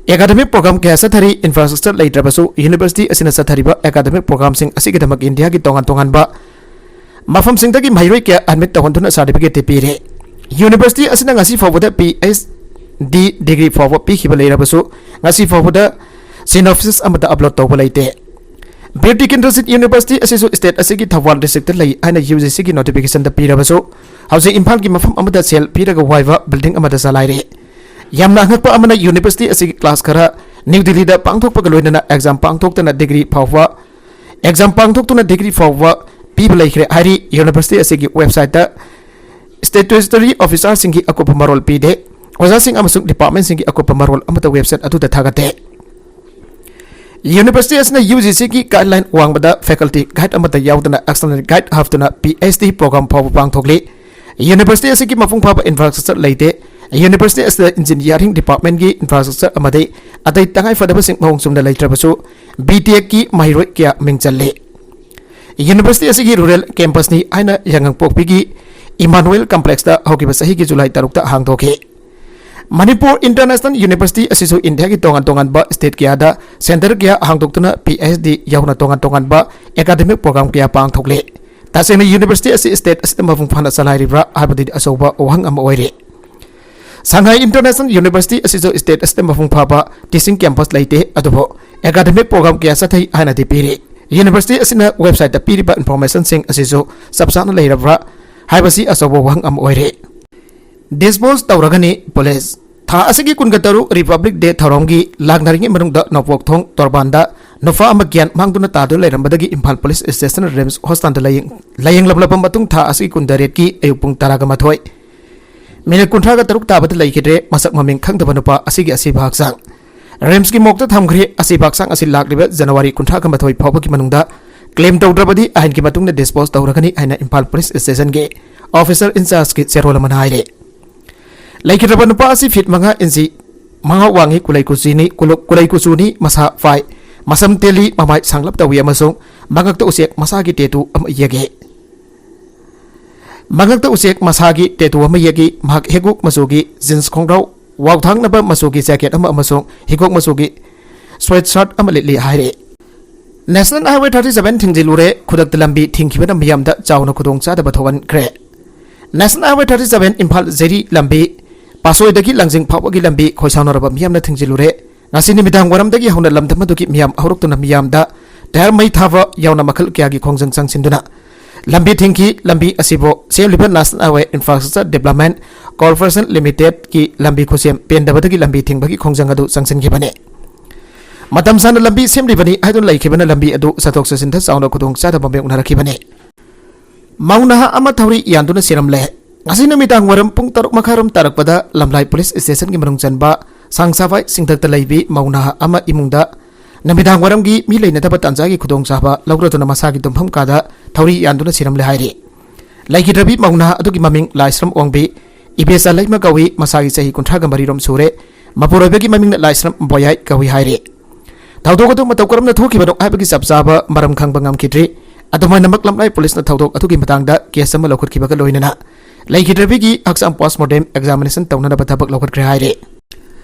academic program ꯀꯌꯥ ꯆꯠꯊꯔꯤ꯫ Infrastructure ꯂꯩꯇ꯭ꯔꯕꯁꯨ university ꯑꯁꯤꯅ ꯆꯠꯊꯔꯤꯕ academic program ꯁꯤꯡ ꯑꯁꯤꯒꯤꯗꯃꯛ ꯏꯟꯗꯤꯌꯥꯒꯤ ꯇꯣꯉꯥꯟ ꯇꯣꯉꯥꯟꯕ ꯃꯐꯝꯁꯤꯡꯗꯒꯤ ꯃꯍꯩꯔꯣꯏ ꯀꯌꯥ admit ꯇꯧꯍꯟꯗꯨꯅ certificate ꯇꯤ ꯄꯤꯔꯦ꯫ University ꯑꯁꯤꯅ ꯉꯁꯤ ꯐꯥꯎꯕꯗ PhD degree ꯐꯥꯎꯕ ꯄꯤꯈꯤꯕ ꯂꯩꯔꯕꯁꯨ ꯉꯁꯤ ꯐꯥꯎꯕꯗ synopsis ꯑꯃꯠꯇ upload ꯇꯧꯕ ꯂꯩꯇꯦ꯫ ꯕꯤꯔ ꯇꯤꯀꯦꯟꯗ꯭ꯔꯖꯤꯠ University ꯑꯁꯤꯁꯨ state ꯑꯁꯤꯒꯤ ꯊꯧꯕꯥꯜ district ꯇ ꯂꯩ ꯍꯥꯏꯅ UGC ꯒꯤ notification ꯗ ꯄꯤꯔꯕꯁꯨ ꯍꯧꯖꯤꯛ ꯏꯝꯐꯥꯜꯒꯤ ꯃꯐꯝ ꯑꯃꯗ ꯁꯦꯜ ꯄꯤꯔꯒ ꯋꯥꯏꯕ building ꯑꯃꯗ ꯆꯂꯥꯏꯔꯦ꯫ ꯌꯥꯝꯅ ꯑꯉꯛꯄ ꯑꯃꯅ university ꯑꯁꯤꯒꯤ class ꯈꯔ New Delhi ꯗ ꯄꯥꯡꯊꯣꯛꯄꯒ ꯂꯣꯏꯅꯅ exam ꯄꯥꯡꯊꯣꯛꯇꯅ degree ꯐꯥꯎꯕ, exam ꯄꯥꯡꯊꯣꯛꯇꯨꯅ degree ꯐꯥꯎꯕ ꯄꯤꯕ ꯂꯩꯈ꯭ꯔꯦ ꯍꯥꯏꯔꯤ꯫ University ꯑꯁꯤꯒꯤ website ꯇ statutory officer ꯁꯤꯡꯒꯤ ꯑꯀꯨꯞꯄ ꯃꯔꯣꯜ ꯄꯤꯗꯦ꯫ ꯑꯣꯖꯥꯁꯤꯡ ꯑꯃꯁꯨꯡ department ꯁꯤꯡꯒꯤ ꯑꯀꯨꯞꯄ ꯃꯔꯣꯜ ꯑꯃꯠꯇ website ꯑꯗꯨꯗ ꯊꯥꯒꯠꯇꯦ꯫ University ꯑꯁꯤꯅ UGCꯒꯤ guideline ꯋꯥꯡꯃꯗ faculty guide ꯑꯃꯠꯇ ꯌꯥꯎꯗꯅ external guide ꯍꯥꯞꯇꯨꯅ PhD program ꯐꯥꯎꯕ ꯄꯥꯡꯊꯣꯛꯂꯤ꯫ University ꯑꯁꯤꯒꯤ ꯃꯄꯨꯡ ꯐꯥꯕ infrastructure ꯂꯩꯇꯦ꯫ University ꯑꯁꯤꯗ engineering departmentꯀꯤ infrastructure ꯑꯃꯗꯤ ꯑꯇꯩ ꯇꯉꯥꯏ ꯐꯗꯕꯁꯤꯡ ꯃꯑꯣꯡ ꯆꯨꯝꯅ ꯂꯩꯇ꯭ꯔꯕꯁꯨ, B.Tech ꯀꯤ ꯃꯍꯩꯔꯣꯏ ꯀꯌꯥ ꯃꯤꯡ ꯆꯜꯂꯤ꯫ University ꯑꯁꯤꯒꯤ rural campusꯅꯤ ꯍꯥꯏꯅ ꯌꯥꯏꯉꯪꯄꯣꯛꯄꯤꯒꯤ Emmanuel Complexꯇ ꯍꯧꯈꯤꯕ ꯆꯍꯤꯒꯤ July ꯇꯔꯨꯛꯇ ꯍꯥꯡꯗꯣꯛꯈꯤ꯫ ꯃꯅꯤꯄꯨꯔ International University ꯑꯁꯤꯁꯨ ꯏꯟꯗꯤꯌꯥꯒꯤ ꯇꯣꯉꯥꯟ ꯇꯣꯉꯥꯟꯕ state ꯀꯌꯥꯗ center ꯀꯌꯥ ꯍꯥꯡꯗꯣꯛꯇꯨꯅ PhD ꯌꯥꯎꯅ ꯇꯣꯉꯥꯟ ꯇꯣꯉꯥꯟꯕ academic program ꯀꯌꯥ ꯄꯥꯡꯊꯣꯛꯂꯤ꯫ ꯇꯁꯦꯡꯅ university ꯑꯁꯤ state ꯑꯁꯤꯗ ꯃꯄꯨꯡ ꯐꯥꯅ ꯆꯂꯥꯏꯔꯤꯕ꯭ꯔꯥ ꯍꯥꯏꯕꯗꯨꯗꯤ ꯑꯆꯧꯕ ꯋꯥꯍꯪ ꯑꯃ ꯑꯣꯏꯔꯤ꯫ Shanghai International University ꯑꯁꯤꯁꯨ state ꯑꯁꯤꯗ ꯃꯄꯨꯡ ꯐꯥꯕ teaching campus ꯂꯩꯇꯦ, ꯑꯗꯨꯕꯨ academic program ꯀꯌꯥ ꯆꯠꯊꯩ ꯍꯥꯏꯅꯗꯤ ꯄꯤꯔꯤ꯫ University ꯑꯁꯤꯅ websiteꯇ ꯄꯤꯔꯤꯕ informationꯁꯤꯡ ꯑꯁꯤꯁꯨ ꯆꯞ ꯆꯥꯅ ꯂꯩꯔꯕ꯭ꯔꯥ ꯍꯥꯏꯕꯁꯤ ꯑꯆꯧꯕ ꯋꯥꯍꯪ ꯑꯃ ꯑꯣꯏꯔꯤ꯫ Dispose ꯇꯧꯔꯒꯅꯤ police꯫ ꯊꯥ ꯑꯁꯤꯒꯤ ꯀꯨꯟꯒ ꯇꯔꯨꯛ Republic Day ꯊꯧꯔꯝꯒꯤ ꯂꯥꯛꯅꯔꯤꯉꯩ ꯃꯅꯨꯡꯗ ꯅꯣꯡꯄꯣꯛ ꯊꯣꯡ ꯇꯣꯔꯕꯥꯟꯗ ꯅꯨꯄꯥ ꯑꯃ ꯒ꯭ꯌꯥꯟ ꯃꯥꯡꯗꯨꯅ ꯇꯥꯗꯨꯅ ꯂꯩꯔꯝꯕꯗꯒꯤ ꯏꯝꯐꯥꯜ police stationꯅ RIMS hospitalꯗ ꯂꯥꯌꯦꯡ-, ꯂꯥꯌꯦꯡꯂꯕ ꯃꯇꯨꯡ ꯊꯥ ꯑꯁꯤꯒꯤ ꯀꯨꯟꯇꯔꯦꯠꯀꯤ ꯑꯌꯨꯛ ꯄꯨꯡ ꯇꯔꯥꯒ ꯃꯥꯊꯣꯏ minute ꯀꯨꯟꯊ꯭ꯔꯥꯒ ꯇꯔꯨꯛ ꯇꯥꯕꯗ ꯂꯩꯈꯤꯗ꯭ꯔꯦ꯫ ꯃꯁꯛ ꯃꯃꯤꯡ ꯈꯪꯗꯕ ꯅꯨꯄꯥ ꯑꯁꯤꯒꯤ ꯑꯁꯤꯕ ꯍꯛꯆꯥꯡ RIMSꯀꯤ morgueꯇ ꯊꯝꯈ꯭ꯔꯦ꯫ ꯑꯁꯤꯕ ꯍꯛꯆꯥꯡ ꯑꯁꯤ ꯂꯥꯛꯂꯤꯕ January ꯀꯨꯟꯊ꯭ꯔꯥꯒ ꯃꯥꯊꯣꯏ ꯐꯥꯎꯕꯒꯤ ꯃꯅꯨꯡꯗ claim ꯇꯧꯗ꯭ꯔꯕꯗꯤ ꯑꯥꯏꯟꯒꯤ ꯃꯇꯨꯡꯗ dispose ꯇꯧꯔꯒꯅꯤ ꯍꯥꯏꯅ ꯏꯝꯐꯥꯜ police stationꯒꯤ officer in chargeꯀꯤ ꯆꯦꯔꯣꯜ ꯑꯃꯅ ꯍꯥꯏꯔꯦ꯫ ꯂꯩꯈꯤꯗ꯭ꯔꯕ ꯅꯨꯄꯥ ꯑꯁꯤ feet ꯃꯉꯥ inch ꯃꯉꯥ ꯋꯥꯡꯉꯤ, ꯀꯨꯂꯩ ꯀꯨꯆꯨꯅꯤ, ꯀꯨꯂꯨ-, ꯀꯨꯂꯩ ꯀꯨꯆꯨꯅꯤ, ꯃꯁꯥ ꯐꯥꯏ, ꯃꯁꯝ ꯇꯦꯜꯂꯤ, ꯃꯃꯥꯏ ꯁꯥꯡꯂꯞ ꯇꯧꯏ ꯑꯃꯁꯨꯡ ꯃꯉꯛꯇ ꯎꯆꯦꯛ ꯃꯁꯥꯒꯤ tattoo ꯑꯃ ꯌꯦꯛꯏ꯫ ꯃꯉꯛꯇ ꯎꯆꯦꯛ ꯃꯁꯥꯒꯤ tattoo ꯑꯃ ꯌꯦꯛꯏ꯫ ꯃꯍꯥꯛ ꯍꯤꯒꯣꯛ ꯃꯆꯨꯒꯤ jeans ꯈꯣꯡꯒ꯭ꯔꯥꯎ, ꯋꯥꯎꯊꯥꯡꯅꯕ ꯃꯆꯨꯒꯤ jacket ꯑꯃ ꯑꯃꯁꯨꯡ ꯍꯤꯒꯣꯛ ꯃꯆꯨꯒꯤ sweatshirt ꯑꯃ ꯂꯤꯠꯂꯤ ꯍꯥꯏꯔꯤ꯫ National Highway thirty seven ꯊꯤꯡꯖꯤꯜꯂꯨꯔꯦ꯫ ꯈꯨꯗꯛꯇ ꯂꯝꯕꯤ ꯊꯤꯡꯈꯤꯕꯅ ꯃꯤꯌꯥꯝꯗ ꯆꯥꯎꯅ ꯈꯨꯗꯣꯡꯆꯥꯗꯕ ꯊꯣꯛꯍꯟꯈ꯭ꯔꯦ꯫ National Highway thirty seven Imphal ꯖꯤꯔꯤ ꯂꯝꯕꯤ, ꯄꯥꯠꯁꯣꯏꯗꯒꯤ ꯂꯥꯡꯖꯤꯡ ꯐꯥꯎꯕꯒꯤ ꯂꯝꯕꯤ ꯈꯣꯏꯁꯥꯎꯅꯔꯕ ꯃꯤꯌꯥꯝꯅ ꯊꯤꯡꯖꯤꯜꯂꯨꯔꯦ꯫ ꯉꯁꯤ ꯅꯨꯃꯤꯗꯥꯡ ꯋꯥꯏꯔꯝꯗꯒꯤ ꯍꯧꯅ ꯂꯝꯗꯝ ꯑꯗꯨꯒꯤ ꯃꯤꯌꯥꯝ ꯍꯧꯔꯛꯇꯨꯅ ꯃꯤꯌꯥꯝꯗ tyre ꯃꯩ ꯊꯥꯕ ꯌꯥꯎꯅ ꯃꯈꯜ ꯀꯌꯥꯒꯤ ꯈꯣꯡꯖꯪ ꯆꯪꯁꯤꯟꯗꯨꯅ ꯂꯝꯕꯤ ꯊꯤꯡꯈꯤ꯫ ꯂꯝꯕꯤ ꯑꯁꯤꯕꯨ ꯁꯦꯝꯂꯤꯕ National Highway Infrastructure Development Corporation Limitedꯀꯤ ꯂꯝꯕꯤ ꯈꯨꯠꯁꯦꯝ ꯄꯦꯟꯗꯕꯗꯒꯤ ꯂꯝꯕꯤ ꯊꯤꯡꯕꯒꯤ ꯈꯣꯡꯖꯪ ꯑꯗꯨ ꯆꯪꯁꯤꯟꯈꯤꯕꯅꯤ꯫ ꯃꯇꯝ ꯁꯥꯡꯅ ꯂꯝꯕꯤ ꯁꯦꯝꯂꯤꯕꯅꯤ ꯍꯥꯏꯗꯨꯅ ꯂꯩꯈꯤꯕꯅ ꯂꯝꯕꯤ ꯑꯗꯨ ꯆꯠꯊꯣꯛ ꯆꯠꯁꯤꯟꯗ ꯆꯥꯎꯅ ꯈꯨꯗꯣꯡꯆꯥꯗꯕ ꯃꯥꯌꯣꯛꯅꯔꯛꯈꯤꯕꯅꯤ꯫ ꯃꯧ ꯅꯍꯥ ꯑꯃ ꯊꯧꯔꯤ ꯌꯥꯟꯗꯨꯅ ꯁꯤꯔꯝꯂꯦ꯫ ꯉꯁꯤ ꯅꯨꯃꯤꯗꯥꯡ ꯋꯥꯏꯔꯝ ꯄꯨꯡ ꯇꯔꯨꯛ ꯃꯈꯥꯏꯔꯣꯝ ꯇꯥꯔꯛꯄꯗ ꯂꯝꯂꯥꯏ police stationꯒꯤ ꯃꯅꯨꯡ ꯆꯟꯕ ꯁꯥꯡꯁꯥꯕꯥꯏ ꯆꯤꯡꯊꯛꯇ ꯂꯩꯕꯤ ꯃꯧ ꯅꯍꯥ ꯑꯃ ꯏꯃꯨꯡꯗ ꯅꯨꯃꯤꯗꯥꯡ ꯋꯥꯏꯔꯝꯒꯤ ꯃꯤ ꯂꯩꯅꯗꯕ ꯇꯥꯟꯖꯥꯒꯤ ꯈꯨꯗꯣꯡꯆꯥꯕ ꯂꯧꯔꯗꯨꯅ ꯃꯁꯥꯒꯤ ꯇꯨꯝꯐꯝ ꯀꯥꯗ ꯊꯧꯔꯤ ꯌꯥꯟꯗꯨꯅ ꯁꯤꯔꯝꯂꯦ ꯍꯥꯏꯔꯤ꯫ ꯂꯩꯈꯤꯗ꯭ꯔꯕꯤ ꯃꯧ ꯅꯍꯥ ꯑꯗꯨꯒꯤ ꯃꯃꯤꯡ ꯂꯥꯏꯁ꯭ꯔꯝ ꯑꯣꯡꯕꯤ, ꯏꯕꯦꯆꯥ ꯂꯩꯃ ꯀꯧꯏ, ꯃꯁꯥꯒꯤ ꯆꯍꯤ ꯀꯨꯟꯊ꯭ꯔꯥꯒ ꯃꯔꯤꯔꯣꯝ ꯁꯨꯔꯦ꯫ ꯃꯄꯨꯔꯣꯏꯕꯒꯤ ꯃꯃꯤꯡꯅ ꯂꯥꯏꯁ꯭ꯔꯝ ꯕꯣꯌꯥꯏ ꯀꯧꯏ ꯍꯥꯏꯔꯤ꯫ ꯊꯧꯗꯣꯛ ꯑꯗꯨ ꯃꯇꯧ ꯀꯔꯝꯅ ꯊꯣꯛꯈꯤꯕꯅꯣ ꯍꯥꯏꯕꯒꯤ ꯆꯞ ꯆꯥꯕ ꯃꯔꯝ ꯈꯪꯕ ꯉꯝꯈꯤꯗ꯭ꯔꯤ꯫ ꯑꯗꯨꯃꯥꯏꯅꯃꯛ ꯂꯝꯂꯥꯏ ꯄꯨꯂꯤꯁꯅ ꯊꯧꯗꯣꯛ ꯑꯗꯨꯒꯤ ꯃꯇꯥꯡꯗ ꯀꯦꯁ ꯑꯃ ꯂꯧꯈꯠꯈꯤꯕꯒ ꯂꯣꯏꯅꯅ ꯂꯩꯈꯤꯗ꯭ꯔꯕꯤꯒꯤ ꯍꯛꯆꯥꯡ ꯄꯣꯁꯃꯣꯔꯇꯦꯝ ꯑꯦꯛꯖꯥꯃꯤꯅꯦꯁꯟ ꯇꯧꯅꯅꯕ ꯊꯕꯛ ꯂꯧꯈꯠꯈ꯭ꯔꯦ ꯍꯥꯏꯔꯤ꯫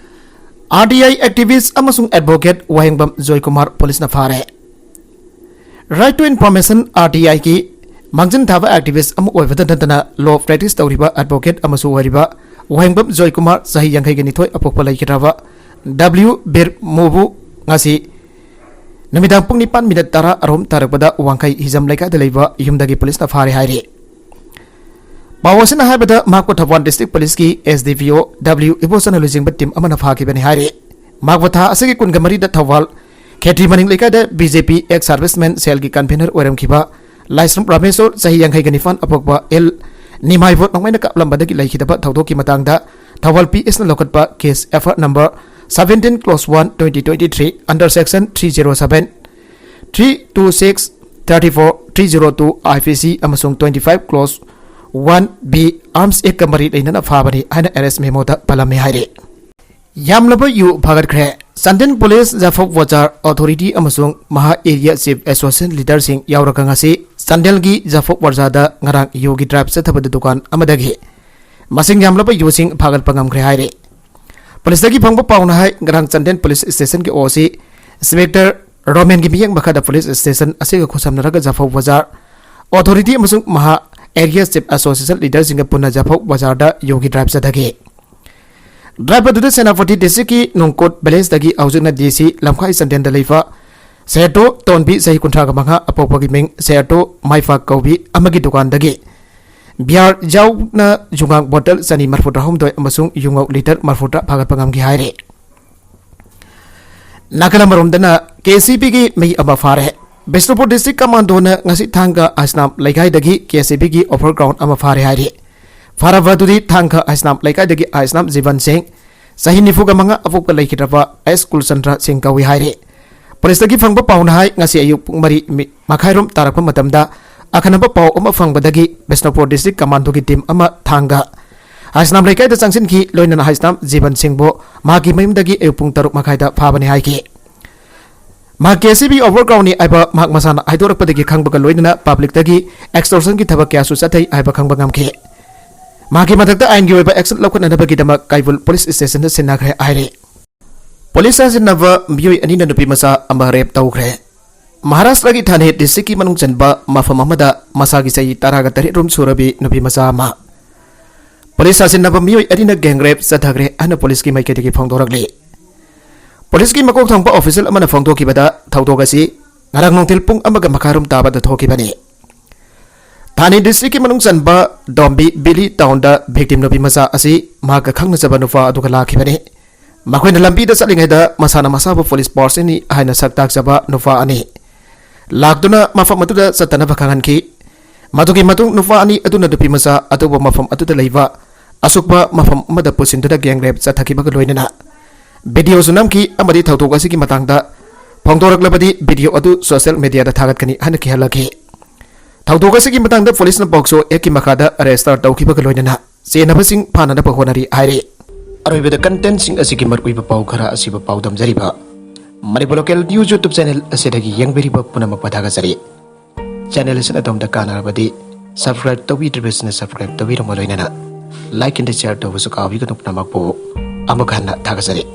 ꯑꯥꯔ ꯇꯤ ꯑꯥꯏ ꯑꯦꯛꯇꯤꯚꯤꯁ꯭ꯠ ꯑꯃꯁꯨꯡ ꯑꯦꯗꯚꯣꯀꯦꯠ ꯋꯥꯍꯦꯡꯕꯝ ꯖꯣꯏꯀꯨꯃꯥꯔ ꯄꯨꯂꯤꯁꯅ ꯐꯥꯔꯦ꯫ Right to Information, R T I ꯒꯤ ꯃꯥꯡꯖꯤꯟ ꯊꯥꯕ ꯑꯦꯛꯇꯤꯚꯤꯁ꯭ꯠ ꯑꯃ ꯑꯣꯏꯕꯇ ꯅꯠꯇꯅ ꯂꯣ ꯄ꯭ꯔꯦꯛꯇꯤꯁ ꯇꯧꯔꯤꯕ ꯑꯦꯗꯚꯣꯀꯦꯠ ꯑꯃꯁꯨ ꯑꯣꯏꯔꯤꯕ ꯋꯥꯍꯦꯡꯕꯝ ꯖꯣꯏꯀꯨꯃꯥꯔ, ꯆꯍꯤ ꯌꯥꯡꯈꯩꯒ ꯅꯤꯊꯣꯏ, ꯑꯄꯣꯛꯄ ꯂꯩꯈꯤꯗ꯭ꯔꯕ ꯗꯕ꯭ꯂꯤꯎ ꯕꯤꯔꯃꯨꯕꯨ ꯉꯁꯤ ꯅꯨꯃꯤꯗꯥꯡ ꯄꯨꯡ ꯅꯤꯄꯥꯟ ꯃꯤꯅꯠ ꯇꯔꯥ ꯑꯔꯣꯝ ꯇꯥꯔꯛꯄꯗ ꯋꯥꯡꯈꯩ ꯍꯤꯖꯝ ꯂꯩꯀꯥꯏꯗ ꯂꯩꯕ ꯌꯨꯝꯗꯒꯤ ꯄꯨꯂꯤꯁꯅ ꯐꯥꯔꯦ ꯍꯥꯏꯔꯤ꯫ ꯄꯥꯎ ꯑꯁꯤꯅ ꯍꯥꯏꯕꯗ, ꯃꯍꯥꯛꯄꯨ ꯊꯧꯕꯥꯜ ꯗꯤꯁꯇ꯭ꯔꯤꯛ ꯄꯨꯂꯤꯁꯀꯤ ꯑꯦꯁ ꯗꯤ ꯄꯤ ꯑꯣ ꯗꯕ꯭ꯂꯤꯎ ꯏꯕꯣꯆꯟꯅ ꯂꯨꯆꯤꯡꯕ ꯇꯤꯝ ꯑꯃꯅ ꯐꯥꯈꯤꯕꯅꯤ ꯍꯥꯏꯔꯤ꯫ ꯃꯍꯥꯛꯄꯨ ꯊꯥ ꯑꯁꯤꯒꯤ ꯀꯨꯟꯒ ꯃꯔꯤꯗ ꯊꯧꯕꯥꯜ ꯈꯦꯇ꯭ꯔꯤ ꯃꯅꯤꯡ ꯂꯩꯀꯥꯏꯗ B J P X servicemen ꯁꯦꯜꯒꯤ ꯀꯟꯚꯤꯅꯔ ꯑꯣꯏꯔꯝꯈꯤꯕ ꯂꯥꯏꯁ꯭ꯔꯝ ꯔꯥꯃꯦꯁꯣꯔ, ꯆꯍꯤ ꯌꯥꯡꯈꯩꯒ ꯅꯤꯄꯥꯟ, ꯑꯄꯣꯛꯄ ꯑꯦꯜ ꯅꯤꯃꯥꯏꯕꯣꯠ ꯅꯣꯡꯃꯩꯅ ꯀꯥꯞꯂꯝꯕꯗꯒꯤ ꯂꯩꯈꯤꯗꯕ ꯊꯧꯗꯣꯛꯀꯤ ꯃꯇꯥꯡꯗ ꯊꯧꯕꯥꯜ ꯄꯤ ꯑꯦꯁꯅ ꯂꯧꯈꯠꯄ case F I R number seventeen clause one twenty twenty-three under section three zero seven, three two six, thirty four, three zero two I P C ꯑꯃꯁꯨꯡ twenty five clause one B Arms Act ꯀ ꯃꯔꯤ ꯂꯩꯅꯅ ꯐꯥꯕꯅꯤ ꯍꯥꯏꯅ Ares ꯃꯦꯃꯣꯗ ꯄꯜꯂꯝꯃꯤ ꯍꯥꯏꯔꯤ꯫ ꯌꯥꯝꯂꯕ U ꯐꯥꯒꯠꯈ꯭ꯔꯦ꯫ Chandel police ꯖꯐꯧ ꯕꯖꯥꯔ authority ꯑꯃꯁꯨꯡ ꯃꯍꯥ ꯑꯦꯔꯤꯌꯥ ꯆꯤꯐ ꯑꯦꯁꯣꯁꯤꯌꯦꯁꯟ ꯂꯤꯗꯔꯁꯤꯡ ꯌꯥꯎꯔꯒ ꯉꯁꯤ ꯆꯥꯟꯗꯦꯜꯒꯤ ꯖꯐꯧ ꯕꯖꯥꯔꯗ ꯉꯔꯥꯡ ꯌꯨꯒꯤ ꯗ꯭ꯔꯥꯏꯚ ꯆꯠꯊꯕꯗ ꯗꯨꯀꯥꯟ ꯑꯃꯗꯒꯤ ꯃꯁꯤꯡ ꯌꯥꯝꯂꯕ ꯌꯨꯁꯤꯡ ꯐꯥꯒꯠꯄ ꯉꯝꯈ꯭ꯔꯦ ꯍꯥꯏꯔꯤ꯫ ꯄꯨꯂꯤꯁꯇꯒꯤ ꯐꯪꯕ ꯄꯥꯎꯅ ꯍꯥꯏ, ꯉꯔꯥꯡ ꯆꯥꯟꯗꯦꯜ ꯄꯨꯂꯤꯁ ꯁ꯭ꯇꯦꯁꯟꯒꯤ ꯑꯣ ꯁꯤ ꯏꯟꯁꯄꯦꯛꯇꯔ ꯔꯣꯃꯦꯟꯒꯤ ꯃꯤꯠꯌꯦꯡ ꯃꯈꯥꯗ ꯄꯨꯂꯤꯁ ꯁ꯭ꯇꯦꯁꯟ ꯑꯁꯤꯒ ꯈꯨꯠꯁꯝꯅꯔꯒ ꯖꯐꯧ ꯕꯖꯥꯔ ꯑꯣꯊꯣꯔꯤꯇꯤ ꯑꯃꯁꯨꯡ ꯃꯍꯥ ꯑꯦꯔꯤꯌꯥ ꯆꯤꯐ ꯑꯦꯁꯣꯁꯤꯌꯦꯁꯟ ꯂꯤꯗꯔꯁꯤꯡꯒ ꯄꯨꯟꯅ ꯖꯐꯧ ꯕꯖꯥꯔꯗ ꯌꯨꯒꯤ ꯗ꯭ꯔꯥꯏꯚ ꯆꯠꯊꯈꯤ꯫ ꯗ꯭ꯔꯥꯏꯚ ꯑꯗꯨꯗ ꯁꯦꯅꯥꯄꯇꯤ ꯗꯤꯁꯇ꯭ꯔꯤꯛꯀꯤ ꯅꯣꯡꯀꯣꯠ ꯚꯤꯂꯦꯖꯇꯒꯤ ꯍꯧꯖꯤꯛꯅ ꯗꯤ ꯁꯤ ꯂꯝꯈꯥꯏ ꯆꯥꯟꯗꯦꯜꯗ ꯂꯩꯕ ꯁꯦꯇꯣ ꯇꯣꯟꯕꯤ, ꯆꯍꯤ ꯀꯨꯟꯊ꯭ꯔꯥꯒ ꯃꯉꯥ, ꯑꯄꯣꯛꯄꯒꯤ ꯃꯤꯡ ꯁꯦꯇꯣ ꯃꯥꯏꯐꯥꯛ ꯀꯧꯕꯤ ꯑꯃꯒꯤ ꯗꯨꯀꯥꯟꯗꯒꯤ ꯕꯤꯌꯥꯔ ꯌꯥꯎꯅ ꯌꯨꯉꯥꯡ ꯕꯣꯇꯜ ꯆꯅꯤ ꯃꯔꯐꯨꯇꯔꯥꯍꯨꯝꯗꯣꯏ ꯑꯃꯁꯨꯡ ꯌꯨꯉꯧ ꯂꯤꯇꯔ ꯃꯔꯐꯨꯇꯔꯥ ꯐꯥꯒꯠꯄ ꯉꯝꯈꯤ ꯍꯥꯏꯔꯤ꯫ ꯅꯥꯀꯜ ꯑꯃꯔꯣꯝꯗꯅ ꯀꯦ ꯁꯤ ꯕꯤꯒꯤ ꯃꯤ ꯑꯃ ꯐꯥꯔꯦ꯫ ꯕꯤꯁꯅꯨꯄꯨꯔ ꯗꯤꯁꯇ꯭ꯔꯤꯛ ꯀꯃꯥꯟꯗꯣꯅ ꯉꯁꯤ ꯊꯥꯡꯒ ꯑꯁꯅꯥꯝ ꯂꯩꯀꯥꯏꯗꯒꯤ ꯀꯦ ꯁꯤ ꯕꯤꯒꯤ ꯑꯣꯐꯔ ꯒ꯭ꯔꯥꯎꯟ ꯑꯃ ꯐꯥꯔꯦ ꯍꯥꯏꯔꯤ꯫ ꯐꯥꯔꯕ ꯑꯗꯨꯗꯤ ꯊꯥꯡꯒ ꯑꯁꯅꯥꯝ ꯂꯩꯀꯥꯏꯗꯒꯤ ꯑꯁꯅꯥꯝ ꯖꯤꯕꯟ ꯁꯤꯡ, ꯆꯍꯤ ꯅꯤꯐꯨꯒ ꯃꯉꯥ, ꯑꯄꯣꯛꯄ ꯂꯩꯈꯤꯗ꯭ꯔꯕ ꯑꯦꯁ ꯀꯨꯜꯆꯟꯗ꯭ꯔ ꯁꯤꯡ ꯀꯧꯏ ꯍꯥꯏꯔꯤ꯫ ꯄꯨꯂꯤꯁꯇꯒꯤ ꯐꯪꯕ ꯄꯥꯎꯅ ꯍꯥꯏ, ꯉꯁꯤ ꯑꯌꯨꯛ ꯄꯨꯡ ꯃꯔꯤ ꯃꯤ-, ꯃꯈꯥꯏꯔꯣꯝ ꯇꯥꯔꯛꯄ ꯃꯇꯝꯗ ꯑꯈꯟꯅꯕ ꯄꯥꯎ ꯑꯃ ꯐꯪꯕꯗꯒꯤ ꯕꯤꯁꯅꯨꯄꯨꯔ ꯗꯤꯁꯇ꯭ꯔꯤꯛ ꯀꯃꯥꯟꯗꯣꯒꯤ ꯇꯤꯝ ꯑꯃ ꯊꯥꯡꯒ ꯍꯥꯏꯁꯅꯥꯝ ꯂꯩꯀꯥꯏꯗ ꯆꯪꯁꯤꯟꯈꯤ꯫ ꯂꯣꯏꯅꯅ ꯍꯥꯏꯁꯅꯥꯝ ꯖꯤꯕꯟ ꯁꯤꯡꯕꯨ ꯃꯍꯥꯛꯀꯤ ꯃꯌꯨꯝꯗꯒꯤ ꯑꯌꯨꯛ ꯄꯨꯡ ꯇꯔꯨꯛ ꯃꯈꯥꯏꯗ ꯐꯥꯕꯅꯤ ꯍꯥꯏꯈꯤ꯫ ꯃꯍꯥꯛ ꯀꯦ ꯁꯤ ꯕꯤ ꯑꯣꯚꯔꯒ꯭ꯔꯥꯎꯟꯅꯤ ꯍꯥꯏꯕ ꯃꯍꯥꯛ ꯃꯁꯥꯅ ꯍꯥꯏꯗꯣꯔꯛꯄꯗꯒꯤ ꯈꯪꯕꯒ ꯂꯣꯏꯅꯅ ꯄꯕ꯭ꯂꯤꯛꯇꯒꯤ ꯑꯦꯛꯁꯇꯣꯔꯁꯟꯒꯤ ꯊꯕꯛ ꯀꯌꯥꯁꯨ ꯆꯠꯊꯩ ꯍꯥꯏꯕ ꯈꯪꯕ ꯉꯝꯈꯤ꯫ ꯃꯍꯥꯛꯀꯤ ꯃꯊꯛꯇ ꯑꯥꯏꯟꯒꯤ ꯑꯣꯏꯕ ꯑꯦꯛꯁꯟ ꯂꯧꯈꯠꯅꯅꯕꯒꯤꯗꯃꯛ ꯀꯩꯕꯨꯜ ꯄꯨꯂꯤꯁ ꯁ꯭ꯇꯦꯁꯟꯗ ꯁꯤꯟꯅꯈ꯭ꯔꯦ ꯍꯥꯏꯔꯤ꯫ ꯄꯨꯂꯤꯁ ꯁꯥꯖꯤꯟꯅꯕ ꯃꯤꯑꯣꯏ ꯑꯅꯤꯅ ꯅꯨꯄꯤ ꯃꯆꯥ ꯑꯃ ꯔꯦꯞ ꯇꯧꯈ꯭ꯔꯦ꯫ ꯃꯍꯥꯔꯥꯁꯇ꯭ꯔꯒꯤ ꯊꯥꯅꯦ ꯗꯤꯁꯇ꯭ꯔꯤꯛꯀꯤ ꯃꯅꯨꯡ ꯆꯟꯕ ꯃꯐꯝ ꯑꯃꯗ ꯃꯁꯥꯒꯤ ꯆꯍꯤ ꯇꯔꯥꯒ ꯇꯔꯦꯠ ꯔꯣꯝ ꯁꯨꯔꯕꯤ ꯅꯨꯄꯤ ꯃꯆꯥ ꯑꯃ ꯄꯨꯂꯤꯁ ꯁꯥꯖꯤꯟꯅꯕ ꯃꯤꯑꯣꯏ ꯑꯅꯤꯅ ꯒꯦꯡ ꯔꯦꯞ ꯆꯠꯊꯈ꯭ꯔꯦ ꯍꯥꯏꯅ ꯄꯨꯂꯤꯁꯀꯤ ꯃꯥꯏꯀꯩꯗꯒꯤ ꯐꯣꯡꯗꯣꯔꯛꯂꯤ꯫ ꯄꯨꯂꯤꯁꯀꯤ ꯃꯀꯣꯛ ꯊꯣꯡꯕ ꯑꯣꯐꯤꯁꯤꯌꯦꯜ ꯑꯃꯅ ꯐꯣꯡꯗꯣꯛꯈꯤꯕꯗ ꯊꯧꯗꯣꯛ ꯑꯁꯤ ꯉꯔꯥꯡ ꯅꯨꯡꯊꯤꯜ ꯄꯨꯡ ꯑꯃꯒ ꯃꯈꯥꯏꯔꯣꯝ ꯇꯥꯕꯗ ꯊꯣꯛꯈꯤꯕꯅꯤ꯫ ꯊꯥꯅꯦ ꯗꯤꯁꯇ꯭ꯔꯤꯛꯀꯤ ꯃꯅꯨꯡ ꯆꯟꯕ ꯗꯣꯝꯕꯤ ꯕꯤꯂꯤ ꯇꯥꯎꯟꯗ ꯚꯤꯛꯇꯤꯝ ꯅꯨꯄꯤ ꯃꯆꯥ ꯑꯁꯤ ꯃꯍꯥꯛꯀ ꯈꯪꯅꯖꯕ ꯅꯨꯄꯥ ꯑꯗꯨꯒ ꯂꯥꯛꯈꯤꯕꯅꯤ꯫ ꯃꯈꯣꯏꯅ ꯂꯝꯕꯤꯗ ꯆꯠꯂꯤꯉꯩꯗ ꯃꯁꯥꯅ ꯃꯁꯥꯕꯨ ꯄꯨꯂꯤꯁ ꯐꯣꯔꯁꯅꯤ ꯍꯥꯏꯅ ꯁꯛ ꯇꯥꯛꯆꯕ ꯅꯨꯄꯥ ꯑꯅꯤ ꯂꯥꯛꯇꯨꯅ ꯃꯐꯝ ꯑꯗꯨꯗ ꯆꯠꯇꯅꯕ ꯈꯪꯍꯟꯈꯤ꯫ ꯃꯗꯨꯒꯤ ꯃꯇꯨꯡ ꯅꯨꯄꯥ ꯑꯅꯤ ꯑꯗꯨꯅ ꯅꯨꯄꯤ ꯃꯆꯥ ꯑꯇꯣꯞꯄ ꯃꯐꯝ ꯑꯗꯨꯗ ꯂꯩꯕ ꯑꯁꯨꯛꯄ ꯃꯐꯝ ꯑꯃꯗ ꯄꯨꯁꯤꯟꯗꯨꯅ ꯒꯦꯡ ꯔꯦꯞ ꯆꯠꯊꯈꯤꯕꯒ ꯂꯣꯏꯅꯅ ꯚꯤꯗꯤꯑꯣꯁꯨ ꯅꯝꯈꯤ ꯑꯃꯗꯤ ꯊꯧꯗꯣꯛ ꯑꯁꯤꯒꯤ ꯃꯇꯥꯡꯗ ꯐꯣꯡꯗꯣꯔꯛꯂꯕꯗꯤ ꯚꯤꯗꯤꯑꯣ ꯑꯗꯨ ꯁꯣꯁꯤꯌꯦꯜ ꯃꯦꯗꯤꯌꯥꯗ ꯊꯥꯒꯠꯀꯅꯤ ꯍꯥꯏꯅ ꯀꯤꯍꯜꯂꯛꯈꯤ꯫ ꯊꯧꯗꯣꯛ ꯑꯁꯤꯒꯤ ꯃꯇꯥꯡꯗ ꯄꯨꯂꯤꯁꯅ ꯄꯣꯛꯁꯣ ꯑꯦꯛꯀꯤ ꯃꯈꯥꯗ ꯔꯦꯖꯤꯁꯇꯔ ꯇꯧꯈꯤꯕꯒ ꯂꯣꯏꯅꯅ ꯆꯦꯟꯅꯕꯁꯤꯡ ꯐꯥꯅꯅꯕ ꯍꯣꯠꯅꯔꯤ ꯍꯥꯏꯔꯤ꯫ ꯑꯔꯣꯏꯕꯗ ꯀꯟꯇꯦꯟꯁꯤꯡ ꯑꯁꯤꯒꯤ ꯃꯔꯨꯑꯣꯏꯕ ꯄꯥꯎ ꯈꯔ ꯑꯁꯤꯕꯨ ꯄꯥꯎꯗꯝꯖꯔꯤꯕ ꯃꯅꯤꯄꯨꯔ ꯂꯣꯀꯦꯜ ꯅ꯭ꯌꯨꯁ ꯌꯨꯇ꯭ꯌꯨꯕ ꯆꯦꯅꯦꯜ ꯑꯁꯤꯗꯒꯤ ꯌꯦꯡꯕꯤꯔꯤꯕ ꯄꯨꯝꯅꯃꯛꯄꯨ ꯊꯥꯒꯠꯆꯔꯤ꯫ ꯆꯦꯅꯦꯜ ꯑꯁꯤꯅ ꯑꯗꯣꯝꯗ ꯀꯥꯟꯅꯔꯕꯗꯤ ꯁꯕꯁꯀ꯭ꯔꯥꯏꯕ ꯇꯧꯕꯤꯗ꯭ꯔꯤꯕꯁꯤꯡꯅ ꯁꯕꯁꯀ꯭ꯔꯥꯏꯕ ꯇꯧꯕꯤꯔꯝꯕ ꯂꯣꯏꯅꯅ ꯂꯥꯏꯛ ꯑꯦꯟ ꯁꯤꯌꯥꯔ ꯇꯧꯕꯁꯨ ꯀꯥꯎꯕꯤꯒꯅꯨ꯫ ꯄꯨꯝꯅꯃꯛꯄꯨ ꯑꯃꯨꯛ ꯍꯟꯅ ꯊꯥꯒꯠꯆꯔꯤ꯫